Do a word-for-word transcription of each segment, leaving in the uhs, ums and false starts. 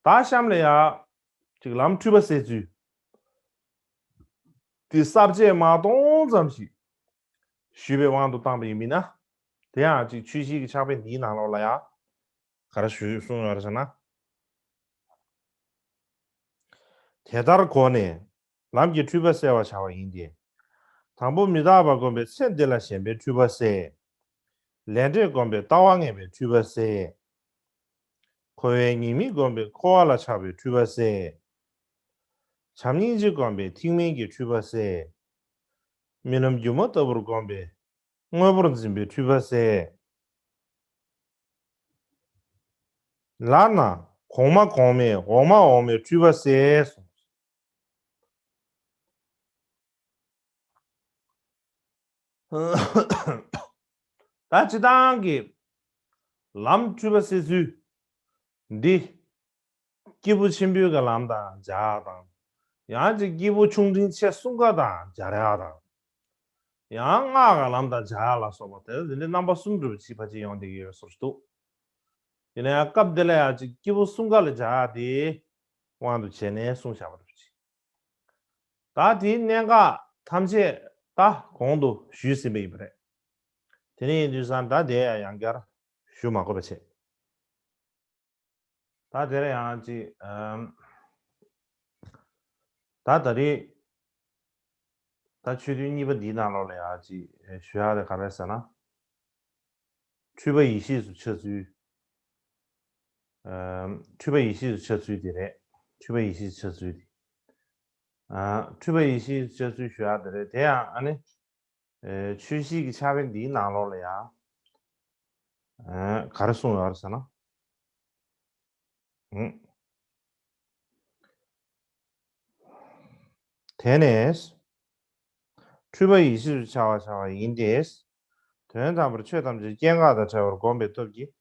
ད་གཤམ་ལ་ཡ་ཅིག་ལམ་འཁྲུལ་པ་སེལ་ཚུལ་དེ་ས་བཅད་མ་སྟོང་ཙམ་ཞིག་ཞུས་པའི་དབང་དུ་བཏང་པ་ཡིན་མིན་ན། དེ་ཡང་ཅིག་ཆོས་བཤད་ཀྱི་ཕྱག་དཔེ་འདིའི་ནང་ལོགས་ལ་ཡ་ག་རེ་ཞུས་གསུངས་ཡོད་རེད་ཟེར་ན། དེ་ལྟར་གོ་ནས་ལམ་གྱི་འཁྲུལ་པ་སེལ་བར་བྱ་བ་ཡིན་ཏེ། དང་པོ་མི་རྟག་པ་བསྒོམས་པས་ཚེ་འདི་ལ་ཞེན་པའི་འཁྲུལ་པ་སེལ། ལས་འབྲས་བསྒོམས་པས་ལྟ་བ་ངན་པའི་འཁྲུལ་པ་སེལ། འཁོར་བའི་ཉེས་དམིགས་བསྒོམས་པས་འཁོར་བ་ལ་ཆགས་པའི་འཁྲུལ་པ་སེལ། བྱམས་སྙིང་རྗེ་བསྒོམས་པས་ཐེག་དམན་གྱི་འཁྲུལ་པ་སེལ། རྨི་ལམ་སྒྱུ་མ་ལྟ་བུར་བསྒོམས་པས་དངོས་པོར་འཛིན་པའི་འཁྲུལ་པ་སེལ། ལར་ན་གོང་མ་གོང་མས་འོག་མ་འོག་མའི་འཁྲུལ་པ་སེལ་གསུངས། ད་སྤྱིར་བཏང་གི་ལམ་འཁྲུལ་པ་སེལ་ཚུལ་འདི། སྐྱེས་བུ་ཆེན་པོའི་གི་ལམ་དང་སྦྱར་ཡག་དང་། ཡང་ཅིག་སྐྱེས་བུ་ཆུང་འབྲིང་ཆེ་གསུམ་ཀ་དང་སྦྱར་ཡག་དང་། ཡང་སྔགས་ཀྱི་ལམ་དང་སྦྱར་ཡག་ལ་སོགས་པ་དེ་འདི་འདྲའི་རྣམ་པ་གསུམ་འདྲ་བ་ཅིག་ཕལ་ཆེར་ཡོང་བསྡད་ཀྱི་ཡོད་བཟོ་ཞིག་འདུག་ཡིན་ན་ཡང་སྐབས་འདི་ལ་ཡང་ཅིག་སྐྱེས་བུ་གསུམ་ཀ་ལ་སྦྱར་ཡག་དེའི་དབང་དུ་བྱས་ནས་གསུངས་བཞག་པ་འདྲ་བ་ཅིག་ད་དེའི་གནད་འགག་ཐམས་ཅད་ད་གོང་དུ་ཞུས་ཟིན་པ་ཡིན་པ་རེད། དེ་ནས་ཡིན་དུས་ཙང་ད་དེ་ཡང་ཡང་བསྐྱར་ཞུ་མ་དགོས་པ་བྱས། ད་དེར་ཡང་ཅིག་ཨམ། ད་ད་རེས་ད་ཆོས་ཐུན་གཉིས་པ་འདིའི་ནང་ལོགས་ལ་ཡང་ཅིག་ཞུ་ཡག་དེ་ག་རེ་རེད་ཟེར་ན། འཁྲུལ་པ་ཡེ་ཤེས་སུ་འཆར་ཚུལ། ཨམ། འཁྲུལ་པ་ཡེ་ཤེས་སུ་འཆར་ཚུལ་དེ་རེད། འཁྲུལ་པ་ཡེ་ཤེས་སུ་འཆར་ཚུལ་དེ། ཨ། འཁྲུལ་པ་ཡེ་ཤེས་སུ་འཆར་ཚུལ་ཞུ་ཡག་དེ་རེད། དེ་ཡང་ཨ་ནི། ཨེ། ཆོས་བཤད་ཀྱི་ཕྱག་དཔེ་འདིའི་ནང་ལོགས་ལ་ཡང་། ཨེ། ག་རེ་གསུངས་ཡོད་རེད་ཟེར་ན། ཨུ། དེ་ནས། འཁྲུལ་པ་ཡེ་ཤེས་སུ་འཆར་བར་བྱ་བ་ཡིན་ཏེ། དོན་དམ་པར་ཆོས་ཐམས་ཅད་སྐྱེ་འགག་དང་བྲལ་བར་བསྒོམས་པའི་སྟོབས་ཀྱིས་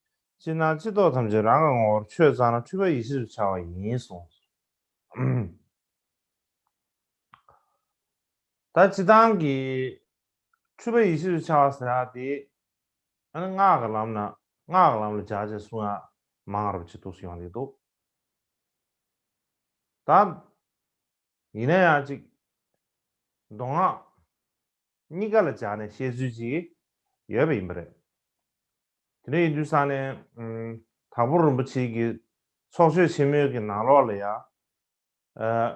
ཕྱི་ནང་སྤྱི་ལྡོག་ཐམས་ཅད་རང་གི་ངོ་བོར་ཆོད་ཙ་ན་འཁྲུལ་པ་ཡེ་ཤེས་སུ་འཆར་བ་ཡིན་གསུངས། ད་སྤྱིར་བཏང་གི་འཁྲུལ་པ་ཡེ་ཤེས་སུ་འཆར་བ་ཟེར་ཡག་དེ། ཨ་ནི་སྔགས་ཀྱི་ལམ་ན་སྔགས་ཀྱི་ལམ་ལ་སྦྱར་བྱས་གསུང་ཡག་མང་རབས་ཅིག་འདུག་སེ་ཡོང་གི་འདུག་ད་ཡིན་ན་ཡང་ཅིག་མདོ་སྔགས་གཉིས་ཀ་ལ་སྦྱར་ནས་བཤད་ཚུལ་ཅིག་ཡོད་པ་ཡིན་པ་རེད། དེ་འདྲ་ཡིན་དུས་ཙང་ནས། ཨུམ། དྭགས་པོ་རིན་པོ་ཆེ་གི་ཚོགས་ཆོས་ཆེན་མོའི་གི་ནང་ལོགས་ལ་ཡང་། ཨ།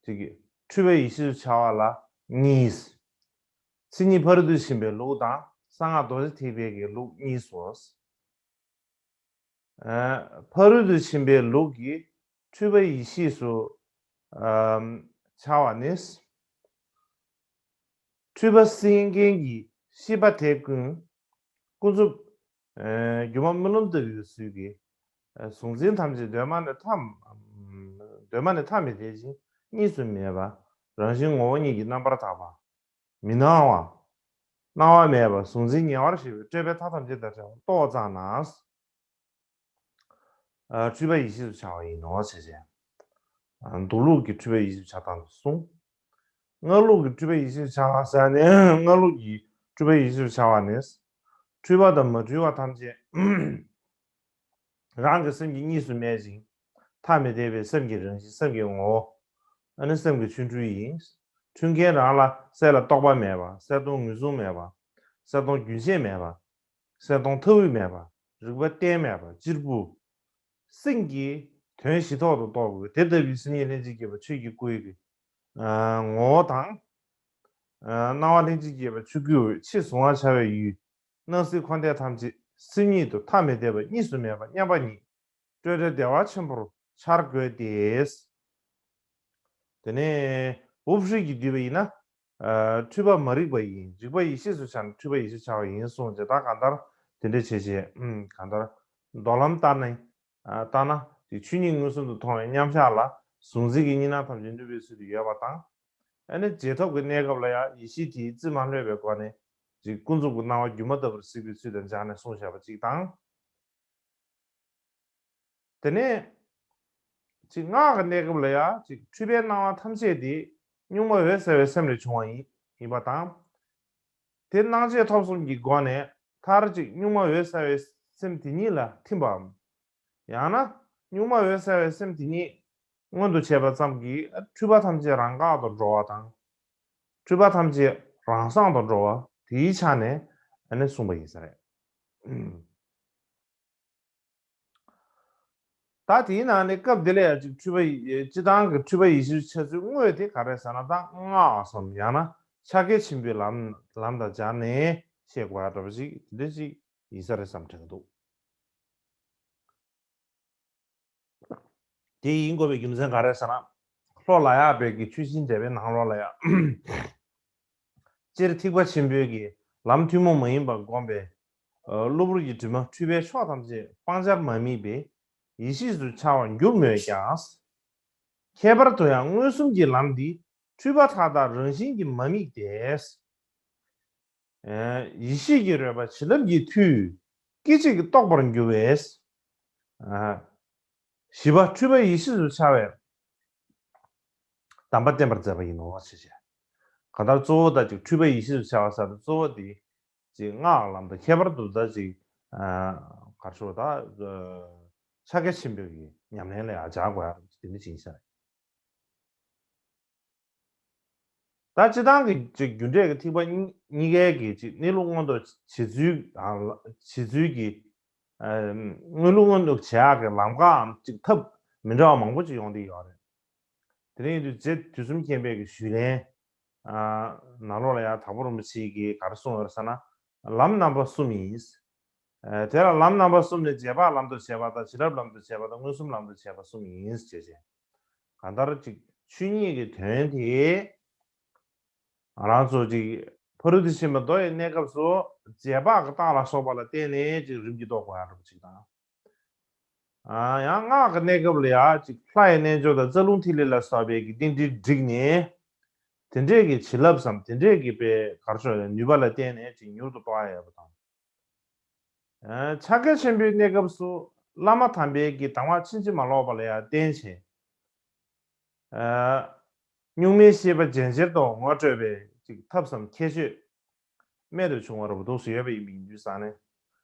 ཅིག་གི་འཁྲུལ་པ་ཡེ་ཤེས་སུ་འཆར་བ་ལ་གཉིས། མཚན་ཉིད་ཕ་རོལ་ཏུ་ཕྱིན་པའི་ལུགས་དང་གསང་སྔགས་རྡོ་རྗེ་ཐེག་པའི་གི་ལུགས་གཉིས་སོ། ཨ། ཕ་རོལ་ཏུ་ཕྱིན་པའི་ལུགས་ཀྱི་འཁྲུལ་པ་ཡེ་ཤེས་སུ། ཨམ། འཆར་བ་ནི། འཁྲུལ་པ་སེལ་མཁན་གྱི་ཤེས་པ་དེ་ཀུན། ཀུན་རྫོབ། ཨེ། སྒྱུ་མ་རྨི་ལམ་ལྟ་བུའི་ཚུལ་གྱིས། ཨེ། གཟུང་འཛིན་ཐམས་ཅད་གདོད་མ་ནས་ཐ། གདོད་མ་ནས་ཐ་མི་དད་ཅིང་གཉིས་སུ་མེད་པ། རང་བཞིན་ངོ་བོ་ཉིད་ཀྱིས་རྣམ་པར་དག་པ། མི་སྣང་བ། སྣང་བ་མེད་པ། གཟུང་འཛིན་ཉེ་བར་ཞི་བའི་སྤྲོས་པའི་མཐའ་ཐམས་ཅད་དང་བྲལ་བར་རྟོགས་ཙ་ན། ཨ། འཁྲུལ་པ་ཡེ་ཤེས་སུ་འཆར་བ་ཡིན་ནོ་ཞེས་བྱ། ཨ། མདོ་ལུགས་ཀྱི་འཁྲུལ་པ་ཡེ་ཤེས་སུ་འཆར་སྟངས་སུ་གསུངས། སྔགས་ལུགས་ཀྱི་འཁྲུལ་པ་ཡེ་ཤེས་སུ་འཆར་བ་ཟེར་ནས། སྔགས་ལུགས་ཀྱི་འཁྲུལ་པ་ཡེ་ཤེས་སུ་འཆར་བ་ནི། འཁྲུལ་པ་དང་མ་འཁྲུལ་བ་ཐམས་ཅད་རང་གི་སེམས་ཀྱིས་གཉིས་སུ་མེད་ཅིང་ཐ་མི་དད་པའི་སེམས་ཀྱི་རང་བཞིན། སེམས་ཀྱི་ངོ་བོ། ཨ་ནི་སེམས་ཀྱི་ཆོ་འཕྲུལ་ཡིན། འཁྲུལ་མཁན་རང་ལ་གསལ་ལ་རྟོག་པ་མེད་པ། གསལ་སྟོང་ངོས་བཟུང་མེད་པ། གསལ་སྟོང་རྒྱུན་ཆད་མེད་པ། གསལ་སྟོང་མཐའ་དབུས་མེད་པ། རིག་པ་གཏན་མེད་པ། གཅེར་བུ། སེམས་ཀྱི་དོན་གཞི་ཐོག་ཏུ་རྟོགས་དགོས། དེ་ལྟ་བུའི་སེམས་ཉིད་ལྷན་ཅིག་སྐྱེས་པ་ཆོས་ཀྱི་སྐུའི་གི། ཨ། ངོ་བོ་དང་། ཨ། སྣང་བ་ལྷན་ཅིག་སྐྱེས་པ་ཆོས་སྐུའི་འོད། ཕྱིར་གཟུང་བར་བྱ་བའི་ཡུལ། སྣང་སྲིད་འཁོར་འདས་ཐམས་ཅད་སེམས་ཉིད་དུ་ཐ་མི་དད་པ་གཉིས་སུ་མེད་པ་མཉམ་པ་ཉིད། སྤྲོས་བྲལ་བདེ་བ་ཆེན་པོར་འཆར་དགོས་ཏེ། དེ་ནས་འུབ་ཧྲིལ་གྱིས་བསྡུས་པ་ཡིན་ན། ཨ། འཁྲུལ་པ་མ་རིག་པ་ཡིན། རིག་པ་ཡེ་ཤེས་སུ་འཆར་ན་འཁྲུལ་པ་ཡེ་ཤེས་འཆར་བ་ཡིན་གསུངས་ཏེ། ད་གང་ལྟར་དེ་འདྲ་བྱས་བྱས། ཨུམ། གང་ལྟར་མདོ་ལམ་ལྟར་ན། ཨ། ལྟར་ན་དེ་ཆོས་ཉིད་མངོན་སུམ་དུ་མཐོང་བའི་མཉམ་གཞག་ལ་གཟུང་འཛིན་གྱི་གཉིས་སྣང་ཐམས་ཅད་ནུབ་པའི་ཚུལ་དུ་ཡོད་པ་དང་། ཨ་ནི་རྗེས་ཐོབ་ཀྱི་གནས་སྐབས་ལ་ཡང་ཡེ་ཤེས་དེའི་རྩིས་མ་ལྷོད་པའི་སྒོ་ནས་ཅིག་ཀུན་རྫོབ་ཀྱི་སྣང་བ་སྒྱུ་མ་ལྟ་བུར་གཟིགས་པའི་ཚུལ་དང་སྦྱར་ནས་གསུངས་བཞག་པ་གཅིག་དང་། དེ་ནས་ཅིག་སྔགས་ཀྱི་གནས་སྐབས་ལ་ཡང་ཅིག་འཁྲུལ་པའི་སྣང་བ་ཐམས་ཅད་དེ་གཉུག་མ་འོད་གསལ་བའི་སེམས་ལས་བྱུང་བ་ཡིན། ཡིན་པ་དང་། དེ་སྣང་མཆེད་ཐོབ་གསུམ་གྱི་སྒོ་ནས་མཐར་ཅིག་གཉུག་མ་འོད་གསལ་བའི་སེམས་དེ་ཉིད་ལ་ཐིམ་པའམ། ཡང་ན། གཉུག་མ་འོད་གསལ་བའི་སེམས་དེ་ཉིད་མངོན་དུ་བྱས་པ་ཙམ་གྱིས་འཁྲུལ་པ་ཐམས་ཅད་རང་འགག་ཏུ་འགྲོ་བ་དང་། འཁྲུལ་པ་ཐམས་ཅད་རང་སངས་སུ་འགྲོ་བ་དེའི་ཆ་ནས་ཨ་ནི་གསུངས་པ་ཡིན་ས་རེད། ད་དེའི་ནང་ནས་སྐབས་འདི་ལ་ཡང་ཅིག་འཁྲུལ་པ་ཡི་སྤྱི་བཏང་གི་འཁྲུལ་པ་ཡེ་ཤེས་འཆར་ཚུལ་དངོས་དེ་ག་རེ་ཟེར་ན། ད་སྔགས་སམ་ཡང་ན་ཕྱག་རྒྱ་ཆེན་པོའི་ལམ་ལམ་དང་སྦྱར་ནས་བཤད་དགོས་ཡ་འདྲ་པོ་ཅིག་དེ་འདྲ་ཅིག་ཡིན་ས་རེད་བསམ་དྲན་གྱི་འདུག་དེ་ཡིན་དགོས་པའི་རྒྱུ་མཚན་ག་རེ་ཟེར་ན། ལྷོ་ལ་ཡག་པའི་གི་ཆོས་སྦྱིན་འགྲེལ་པའི་ནང་ལོགས་ལ་ཡང་སྤྱིར་ཐེག་པ་ཆེན་པོའི་གི་ལམ་ཐུན་མོང་མ་ཡིན་པར་བསྒོམས་པའི་གློ་བུར་གྱི་དྲི་མ་འཁྲུལ་པའི་ཕྱོགས་ཐམས་ཅད་སྤང་བྱར་མ་དམིགས་པའི་ཡེ་ཤེས་སུ་འཆར་བར་འགྱུར་མོད་ཀྱང་། ཁྱད་པར་དུ་ཡང་མངོན་སུམ་གྱི་ལམ་འདི་འཁྲུལ་པ་མཐའ་དག་རང་བཞིན་གྱིས་མ་དམིགས་ཏེ། ཡེ་ཤེས་ཀྱི་རོལ་པ་བྱིན་རླབས་ཀྱི་མཐུས་སྐད་ཅིག་གིས་རྟོགས་པར་འགྱུར་བས། བཞི་པ་འཁྲུལ་པ་ཡེ་ཤེས་སུ་འཆར་བའི་གདམས་པ་བསྟན་པར་མཛད་པ་ཡིན་ནོ་ཞེས་བྱ། གང་ལྟར་གཙོ་བོ་ད་ཅིག་འཁྲུལ་པ་ཡེ་ཤེས་སུ་འཆར་བ་ཟེར་ཏེ་གཙོ་བོ་དེ་ཅིག་སྔགས་ལམ་དང་ཁྱད་པར་དུ་ད་ཅིག་གར་ཤོར་ད་ཕྱག་རྒྱ་ཆེན་པོའི་གི་ཉམས་ལེན་ལ་ཡང་སྦྱར་དགོས་ཡ་དེ་འདྲ་ཅིག་ཡིན་ས་རེད། ད་སྤྱི་བཏང་གི་ཅིག་རྒྱུ་འབྲས་ཀྱི་ཐེག་པ་གཉིས་གཉིས་ཀའི་གི་ཅིག་གནས་ལུགས་མངོན་དུ་བྱེད་ཚུལ་ཨ་བྱེད་ཚུལ་གྱི་ཨ་དངོས་ལུགས་མངོན་དུ་བྱེད་ཡག་གི་ལམ་ཁའམ་ཅིག་ཐབས་མི་འདྲ་བ་མང་པོ་ཅིག་ཡོང་བསྡད་ཡོད་རེད། དེ་རིང་དུས་རྗེ་དུས་གསུམ་མཁྱེན་པའི་གི་ཞུས་ལན་ཨ་ནང་ལོགས་ལ་ཡང་དྭགས་པོ་རིན་པོ་ཆེ་གིས་ག་རེ་གསུངས་ཡོད་རེད་ཟེར་ན། ལམ་རྣམ་པ་གསུམ་ཡིན། ཨ་དེ་ལ་ལམ་རྣམ་པ་གསུམ་ནི་རྗེས་དཔག་ལམ་དུ་བྱེད་པ་དང་། བྱིན་རླབས་ལམ་དུ་བྱེད་པ་དང་། མངོན་སུམ་ལམ་དུ་བྱེད་པ་གསུམ་ཡིན་ཞེས་བྱས། གང་ལྟར་ཅིག་ཆོས་ཉིད་ཀྱི་དོན་དེ་ང་རང་ཚོ་ཅིག་ཕ་རོལ་ཏུ་ཕྱིན་པ་མདོ་ཡི་གནས་སྐབས་སུ་རྗེས་དཔག་གི་རྟགས་ལ་སོགས་པ་ལ་བརྟེན་ནས་ཅིག་རིམ་གྱིས་རྟོགས་དགོས་ཡ་འདྲ་པོ་ཅིག་དང་། ཨ་ཡང་སྔགས་ཀྱི་གནས་སྐབས་ལ་ཡང་ཅིག་ལྷ་ཡི་རྣལ་འབྱོར་དང་རྩ་རླུང་ཐིག་ལེ་ལ་སོགས་པའི་གི་རྟེན་འབྲེལ་བསྒྲིགས་ནས། དེ་འདྲས་ཀྱི་བྱིན་རླབས་སམ་དེ་འདྲས་ཀྱི་པའི་གར་ཆོག་ནུས་པ་ལ་བརྟེན་ནས་ཅིག་མྱུར་དུ་རྟོགས་ཡ་ཡོད་པ་དང་། ཕྱག་རྒྱ་ཆེན་པོའི་གནས་སྐབས་སུ་བླ་མ་དམ་པའི་གི་གདམས་ངག་ཕྱིན་ཅི་མ་ལོག་པ་ལ་ཡང་བརྟེན་བྱས། གཉུག་མའི་ཤེས་པ་རྗེན་ཅེར་དུ་ངོ་སྤྲོད་པའི་ཅིག་ཐབས་སམ་ཁྱད་ཆོས་རྨད་དུ་བྱུང་བ་རུ་འདུག་སུ་ཡོད་པ་ཡིན་པའི་ཡིན་དུས་ཙང་ནས།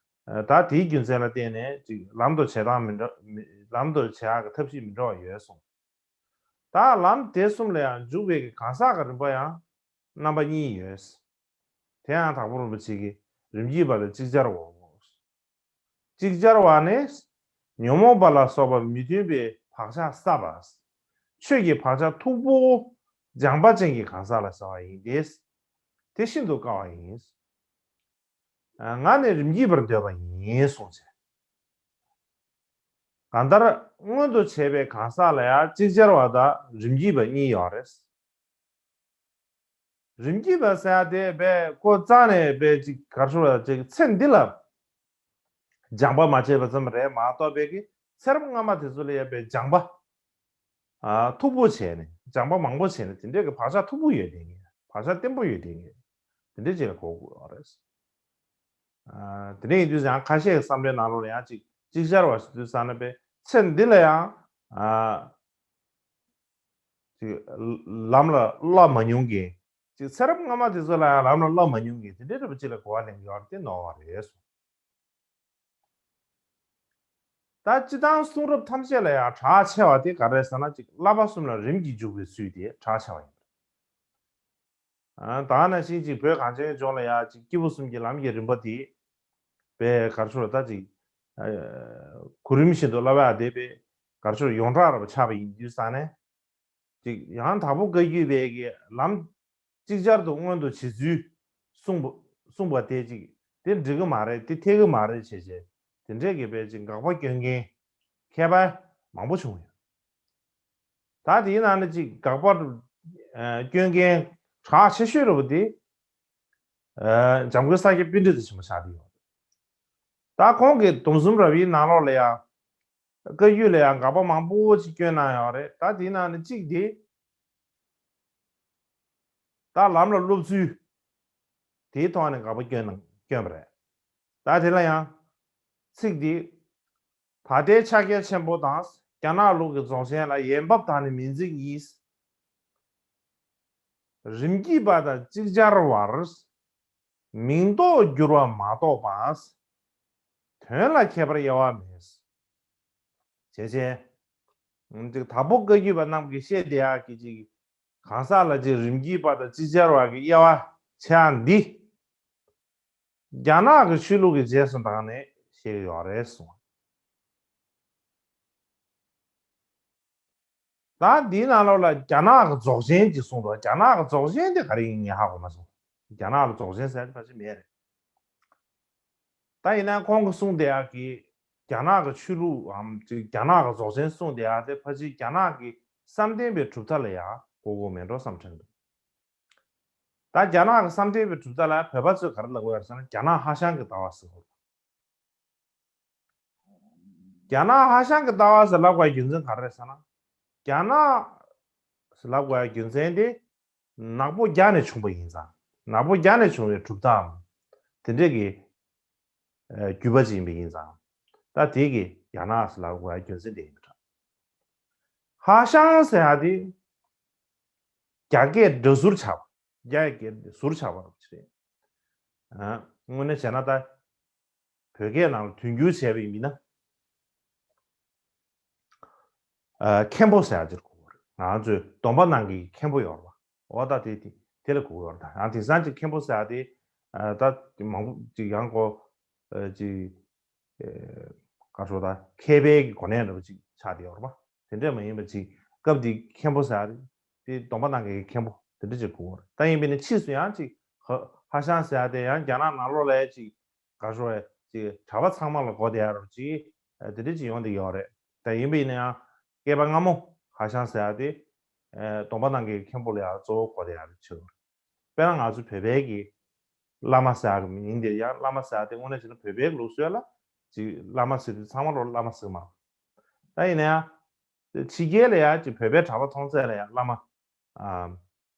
ད་དེའི་རྒྱུ་མཚན་ལ་བརྟེན་ནས་ཅིག་ལམ་དུ་བྱེད་སྟངས་མི་འདྲ་ལམ་དུ་བྱེད་ཡག་གི་ཐབས་ཤེས་མི་འདྲ་བ་ཡོད་གསུངས། ད་ལམ་དེ་གསུམ་ལ་ཡང་འཇུག་པའི་གི་གང་ཟག་གི་རིམ་པ་ཡང་རྣམ་པ་གཉིས་ཡོད། དེ་ཡང་དྭགས་པོ་རིན་པོ་ཆེ་གིས་རིམ་གྱིས་པ་དང་ཅིག་ཅར་བའོ། ཅིག་ཅར་བ་ནི་ཉོན་མོངས་པ་ལ་སོགས་པ་མི་མཐུན་པའི་བག་ཆགས་བསགས་པ། ཆོས་ཀྱི་བག་ཆགས་མཐུག་པོ་སྦྱངས་པ་ཅན་གྱི་གང་ཟག་ལ་ཟེར་བ་ཡིན་ཏེ། དེ་ཤིན་ཏུ་དཀའ་བ་ཡིན། ང་ནི་རིམ་གྱིས་པར་འདོད་པ་ཡིན་གསུངས་བྱས། གང་ལྟར་མངོན་དུ་བྱས་པའི་གང་ཟག་ལ་ཡང་ཅིག་ཅར་བ་དང་རིམ་གྱིས་པ་གཉིས་ཡོད་རེད། རིམ་གྱིས་པ་ཟེར་ཡ་དེ་བས་ཁོ་རྩ་ནས་བས་ཅིག་གར་ཤོར་བ་ཅིག་ཚེ་འདི་ལ་སྦྱངས་པ་མ་བྱས་པ་ཙམ་རེད་མ་གཏོགས་པའི་གི་ཚེ་རབས་སྔ་མ་དེ་ཚོ་ལ་ཡ་བས་སྦྱངས་པ་མཐུག་པོ་བྱས་ནས་སྦྱངས་པ་མང་པོ་བྱས་ནས་དེ་འདྲའི་གི་བག་ཆགས་མཐུག་པོ་ཡོད་དེ་ངེས་བག་ཆགས་བརྟན་པོ་ཡོད་དེ་ངེས་དེ་འདྲའི་ཅིག་ལ་གོ་དགོས་པ་རེད། དེ་འདྲ་ཡིན་དུས་ཡང་ཁ་ཤས་ཀྱི་བསམ་པའི་ནང་ལོགས་ལ་ཡང་ཅིག་ཅིག་ཅར་བ་ཞིག་དུས་བསམ་ན་པས་ཚེ་འདི་ལ་ཡང་ཅིག་ལམ་ལ་བསླབ་མ་མྱོང་མཁན། ཅིག་ཚེ་རབས་སྔ་མ་དེ་ཚོ་ལ་ཡང་ལམ་ལ་བསླབ་མ་མྱོང་མཁན་དེ་འདྲའི་འདྲ་པོ་ཅིག་ལ་གོ་བ་ལེན་གྱི་ཡོད་རེད་དེ་ནོར་བ་རེད་གསུངས། ད་སྤྱི་བཏང་གསུང་རབ་ཐམས་ཅད་ལ་ཡང་གྲགས་ཆེ་བ་དེ་ག་རེ་ཟེར་ན་ཅིག་བསླབ་པ་གསུམ་ལ་རིམ་གྱིས་འཇུག་པའི་ཚུལ་དེ་གྲགས་ཆེ་བ་ཡིན། ད་ནང་བཞིན་ཅིག་བོད་གངས་ཅན་ལྗོངས་ལ་ཡང་ཅིག་སྐྱེས་བུ་གསུམ་གྱི་ལམ་གྱི་རིམ་པ་དེ་པའི་གར་ཆོག་ལ་ད་ཅིག་གོ་རིམ་བཞིན་དུ་བསླབ་ཡ་དེ་པའི་གར་ཆོག་ཡོངས་གྲགས་ར་བ་ཆགས་པ་ཡིན་དུས་ཙང་ནས་ཅིག་ཡང་དྭགས་པོ་བཀའ་བརྒྱུད་པའི་གི་ལམ་ཅིག་ཅར་དུ་མངོན་དུ་བྱེད་ཚུལ་གསུངས་པ་གསུངས་པ་དེ་ཅིག་དེ་འགྲིག་གི་མ་རེད་དེ་འཐད་གི་མ་རེད་བྱས་བྱས་དེ་འདྲས་ཀྱི་པའི་ཅིག་དགག་པ་སྐྱོན་མཁན་མཁས་པ་མང་པོ་བྱུང་ཡོད། ད་དེའི་ནང་ནས་ཅིག་དགག་པ་སྐྱོན་མཁན་གྲགས་ཆེ་ཤོས་ར་བ་དེ་འཇམ་མགོན་ས་སྐྱ་པཎྜི་ཏ་ཆེན་པོ་ཆགས་བསྡད་ཡོད། ད་ཁོང་གི་སྡོམ་གསུམ་ར་བའི་ནང་ལོགས་ལ་ཡང་བཀའ་བརྒྱུད་ལ་ཡང་དགག་པ་མང་པོ་ཅིག་བསྐྱོན་གནང་ཡོད་རེད། ད་དེའི་ནང་ནས་གཅིག་དེ་ད་ལམ་ལ་སློབ་ཚུལ་དེའི་ཐོག་ནས་དགག་པ་བསྐྱོན་གནང་བསྐྱོན་པ་རེད། ད་དེ་ལ་ཡང་ཚིག་འདི། ད་ལྟའི་ཕྱག་རྒྱ་ཆེན་པོ་དང་རྒྱ་ནག་ལུགས་ཀྱི་རྫོགས་ཆེན་ལ་ཡས་འབབ་དང་ནི་མིང་ཚིག་གཉིས། རིམ་གྱིས་པ་དང་ཅིག་ཅར་བར། མིང་འདོགས་འགྱུར་བ་མ་གཏོགས་པ། དོན་ལ་ཁྱད་པར་དབྱེ་བ་མེད། བྱས་བྱས། ཨ་ནི་ཅིག་དྭགས་པོ་བཀའ་བརྒྱུད་པ་རྣམས་ཀྱིས་བཤད་བསྡད་ཡག་གི་ཅིག་གང་ཟག་ལ་ཅིག་རིམ་གྱིས་པ་དང་ཅིག་ཅར་བ་གི་དབྱེ་བ་ཕྱེ་ཡག་འདི། རྒྱ་ནག་གི་ཆོས་ལུགས་ཀྱི་རྗེས་སུ་འབྲངས་ནས་བཤད་ཀྱི་ཡོད་རེད་གསུངས། ད་འདིའི་ནང་ལོགས་ལ་རྒྱ་ནག་གི་རྫོགས་ཆེན་ཅིག་གསུངས་འདུག་རྒྱ་ནག་གི་རྫོགས་ཆེན་དེ་ག་རེ་ཡིན་ངས་ཧ་གོ་མ་སོང་། རྒྱ་ནག་ལ་རྫོགས་ཆེན་ཟེར་ཡག་ཕལ་ཆེར་མེད་རེད། ད་ཡིན་ན་ཁོང་གིས་གསུངས་བསྡད་ཡག་གི་རྒྱ་ནག་གི་ཆོས་ལུགས་འམ་ཅིག་རྒྱ་ནག་གི་རྫོགས་ཆེན་གསུངས་བསྡད་ཡག་དེ་ཕལ་ཆེར་རྒྱ་ནག་གི་བསམ་གཏན་པའི་གྲུབ་མཐའ་ལ་ཡང་གོ་གི་མེད་འགྲོ་བསམ་དྲན་འདུག་ད་རྒྱ་ནག་གི་བསམ་གཏན་པའི་གྲུབ་མཐའ་ལ་བོད་པ་ཚོས་ག་རེ་ལབ་ཀྱི་ཡོད་རེད་ཟེར་ན་རྒྱ་ནག་ཧྭ་ཤང་གི་ལྟ་བ་ཟེར་གྱི་ཡོད་རེད། རྒྱ་ནག་ཧྭ་ཤང་གི་ལྟ་བ་ཟེར་ལབ་དགོས་པའི་རྒྱུ་མཚན་ག་རེ་རེད་ཟེར་ན། རྒྱ་ནག་ཟེར་ལབ་དགོས་པའི་རྒྱུ་མཚན་དེ། ནག་པོ་རྒྱ་ནས་བྱུང་བ་ཡིན་ཙང་། ནག་པོ་རྒྱ་ནས་བྱུང་བའི་གྲུབ་མཐའམ། དེ་འདྲས་ཀྱི་ཨ་བརྒྱུད་པ་ཅིག་ཡིན་པ་ཡིན་ཙང་། ད་དེ་གིས་རྒྱ་ནག་ཟེར་ལབ་དགོས་པའི་རྒྱུ་མཚན་དེ་ཡིན་པ་འདྲ། ཧྭ་ཤང་ཟེར་ཡག་དེ་རྒྱ་སྐད་སྒྲ་ཟུར་ཆགས་པ། རྒྱ་ཡི་སྐད་ཟུར་ཆགས་པ་རེད། ཨ། དངོས་གནས་བྱས་ན་ད་བོད་སྐད་ནང་ལ་དོན་འགྱུར་བྱས་པ་ཡིན་ན། ཨ། མཁན་པོ་ཟེར་ཡག་ཅིག་གོ་གི་རེད། ང་ཚོས་སྡོམ་པ་གནང་མཁན་གྱི་མཁན་པོ་ཡོད་རེད་པ། འོ་ད་དེ་དེ་དེ་ལ་གོ་གི་ཡོད་རེད། ད་ཡང་དེང་སང་ཅིག་མཁན་པོ་ཟེར་ཡག་དེ། ཨ། ད་མང་པོ་ཅིག་ཡང་གོ་ཨ། ཅིག་ཨ། ག་རེ་ཟེར། ད་མཁས་པའི་གི་གོ་གནས་འདྲ་པོ་ཅིག་ཆགས་བསྡད་ཡོད་རེད་པ། དེ་འདྲས་མ་ཡིན་པ་ཅིག་སྐབས་དེའི་མཁན་པོ་ཟེར་ཡག་དེ་སྡོམ་པ་གནང་མཁན་གྱི་མཁན་པོ་དེ་འདྲ་ཅིག་གོ་གི་རེད། ད་ཡིན་པས་ན་ཕྱིས་སུ་ཡང་ཅིག་ཧྭ་ཧྭ་ཤང་ཟེར་ཡག་དེ་ཡང་རྒྱ་ནག་ནང་ལོགས་ལ་ཅིག་ག་རེ་ཟེར། ཅིག་གྲྭ་པ་ཚང་མ་ལ་གོ་བསྡད་ཡག་འདྲ་པོ་ཅིག་ཨ། དེ་འདྲ་ཅིག་ཡོང་བསྡད་ཡོད་རེད། ད་ཡིན་པས་ན་ཡང་བསྐལ་པ་སྔ་མོ་ཧྭ་ཤང་ཟེར་ཡག་དེ། ཨ། སྡོམ་པ་གནང་མཁན་གྱི་མཁན་པོ་ལ་ཡང་གཙོ་བོ་གོ་བསྡད་ཡག་འདྲ་པོ་ཅིག་ཡོད་རེད། དཔེར་ན་ང་ཚོ་བོད་པའི་གི་བླ་མ་ཟེར་ཡག་གི་མིང་དེ་ཡང་བླ་མ་ཟེར་ཡག་དེ་དངོས་གནས་བྱས་ན་བོད་པའི་ལུགས་སྲོལ་ལ་ཅིག་བླ་མ་ཟེར་དུས་ཚང་མ་ལོ་བླ་མ་ཟེར་མ། ད་ཡིན་ན་ཡང་ཕྱི་རྒྱལ་ལ་ཡང་ཅིག་བོད་པའི་གྲྭ་པ་མཐོང་ཚད་ལ་ཡང་བླ་མ། ཨ།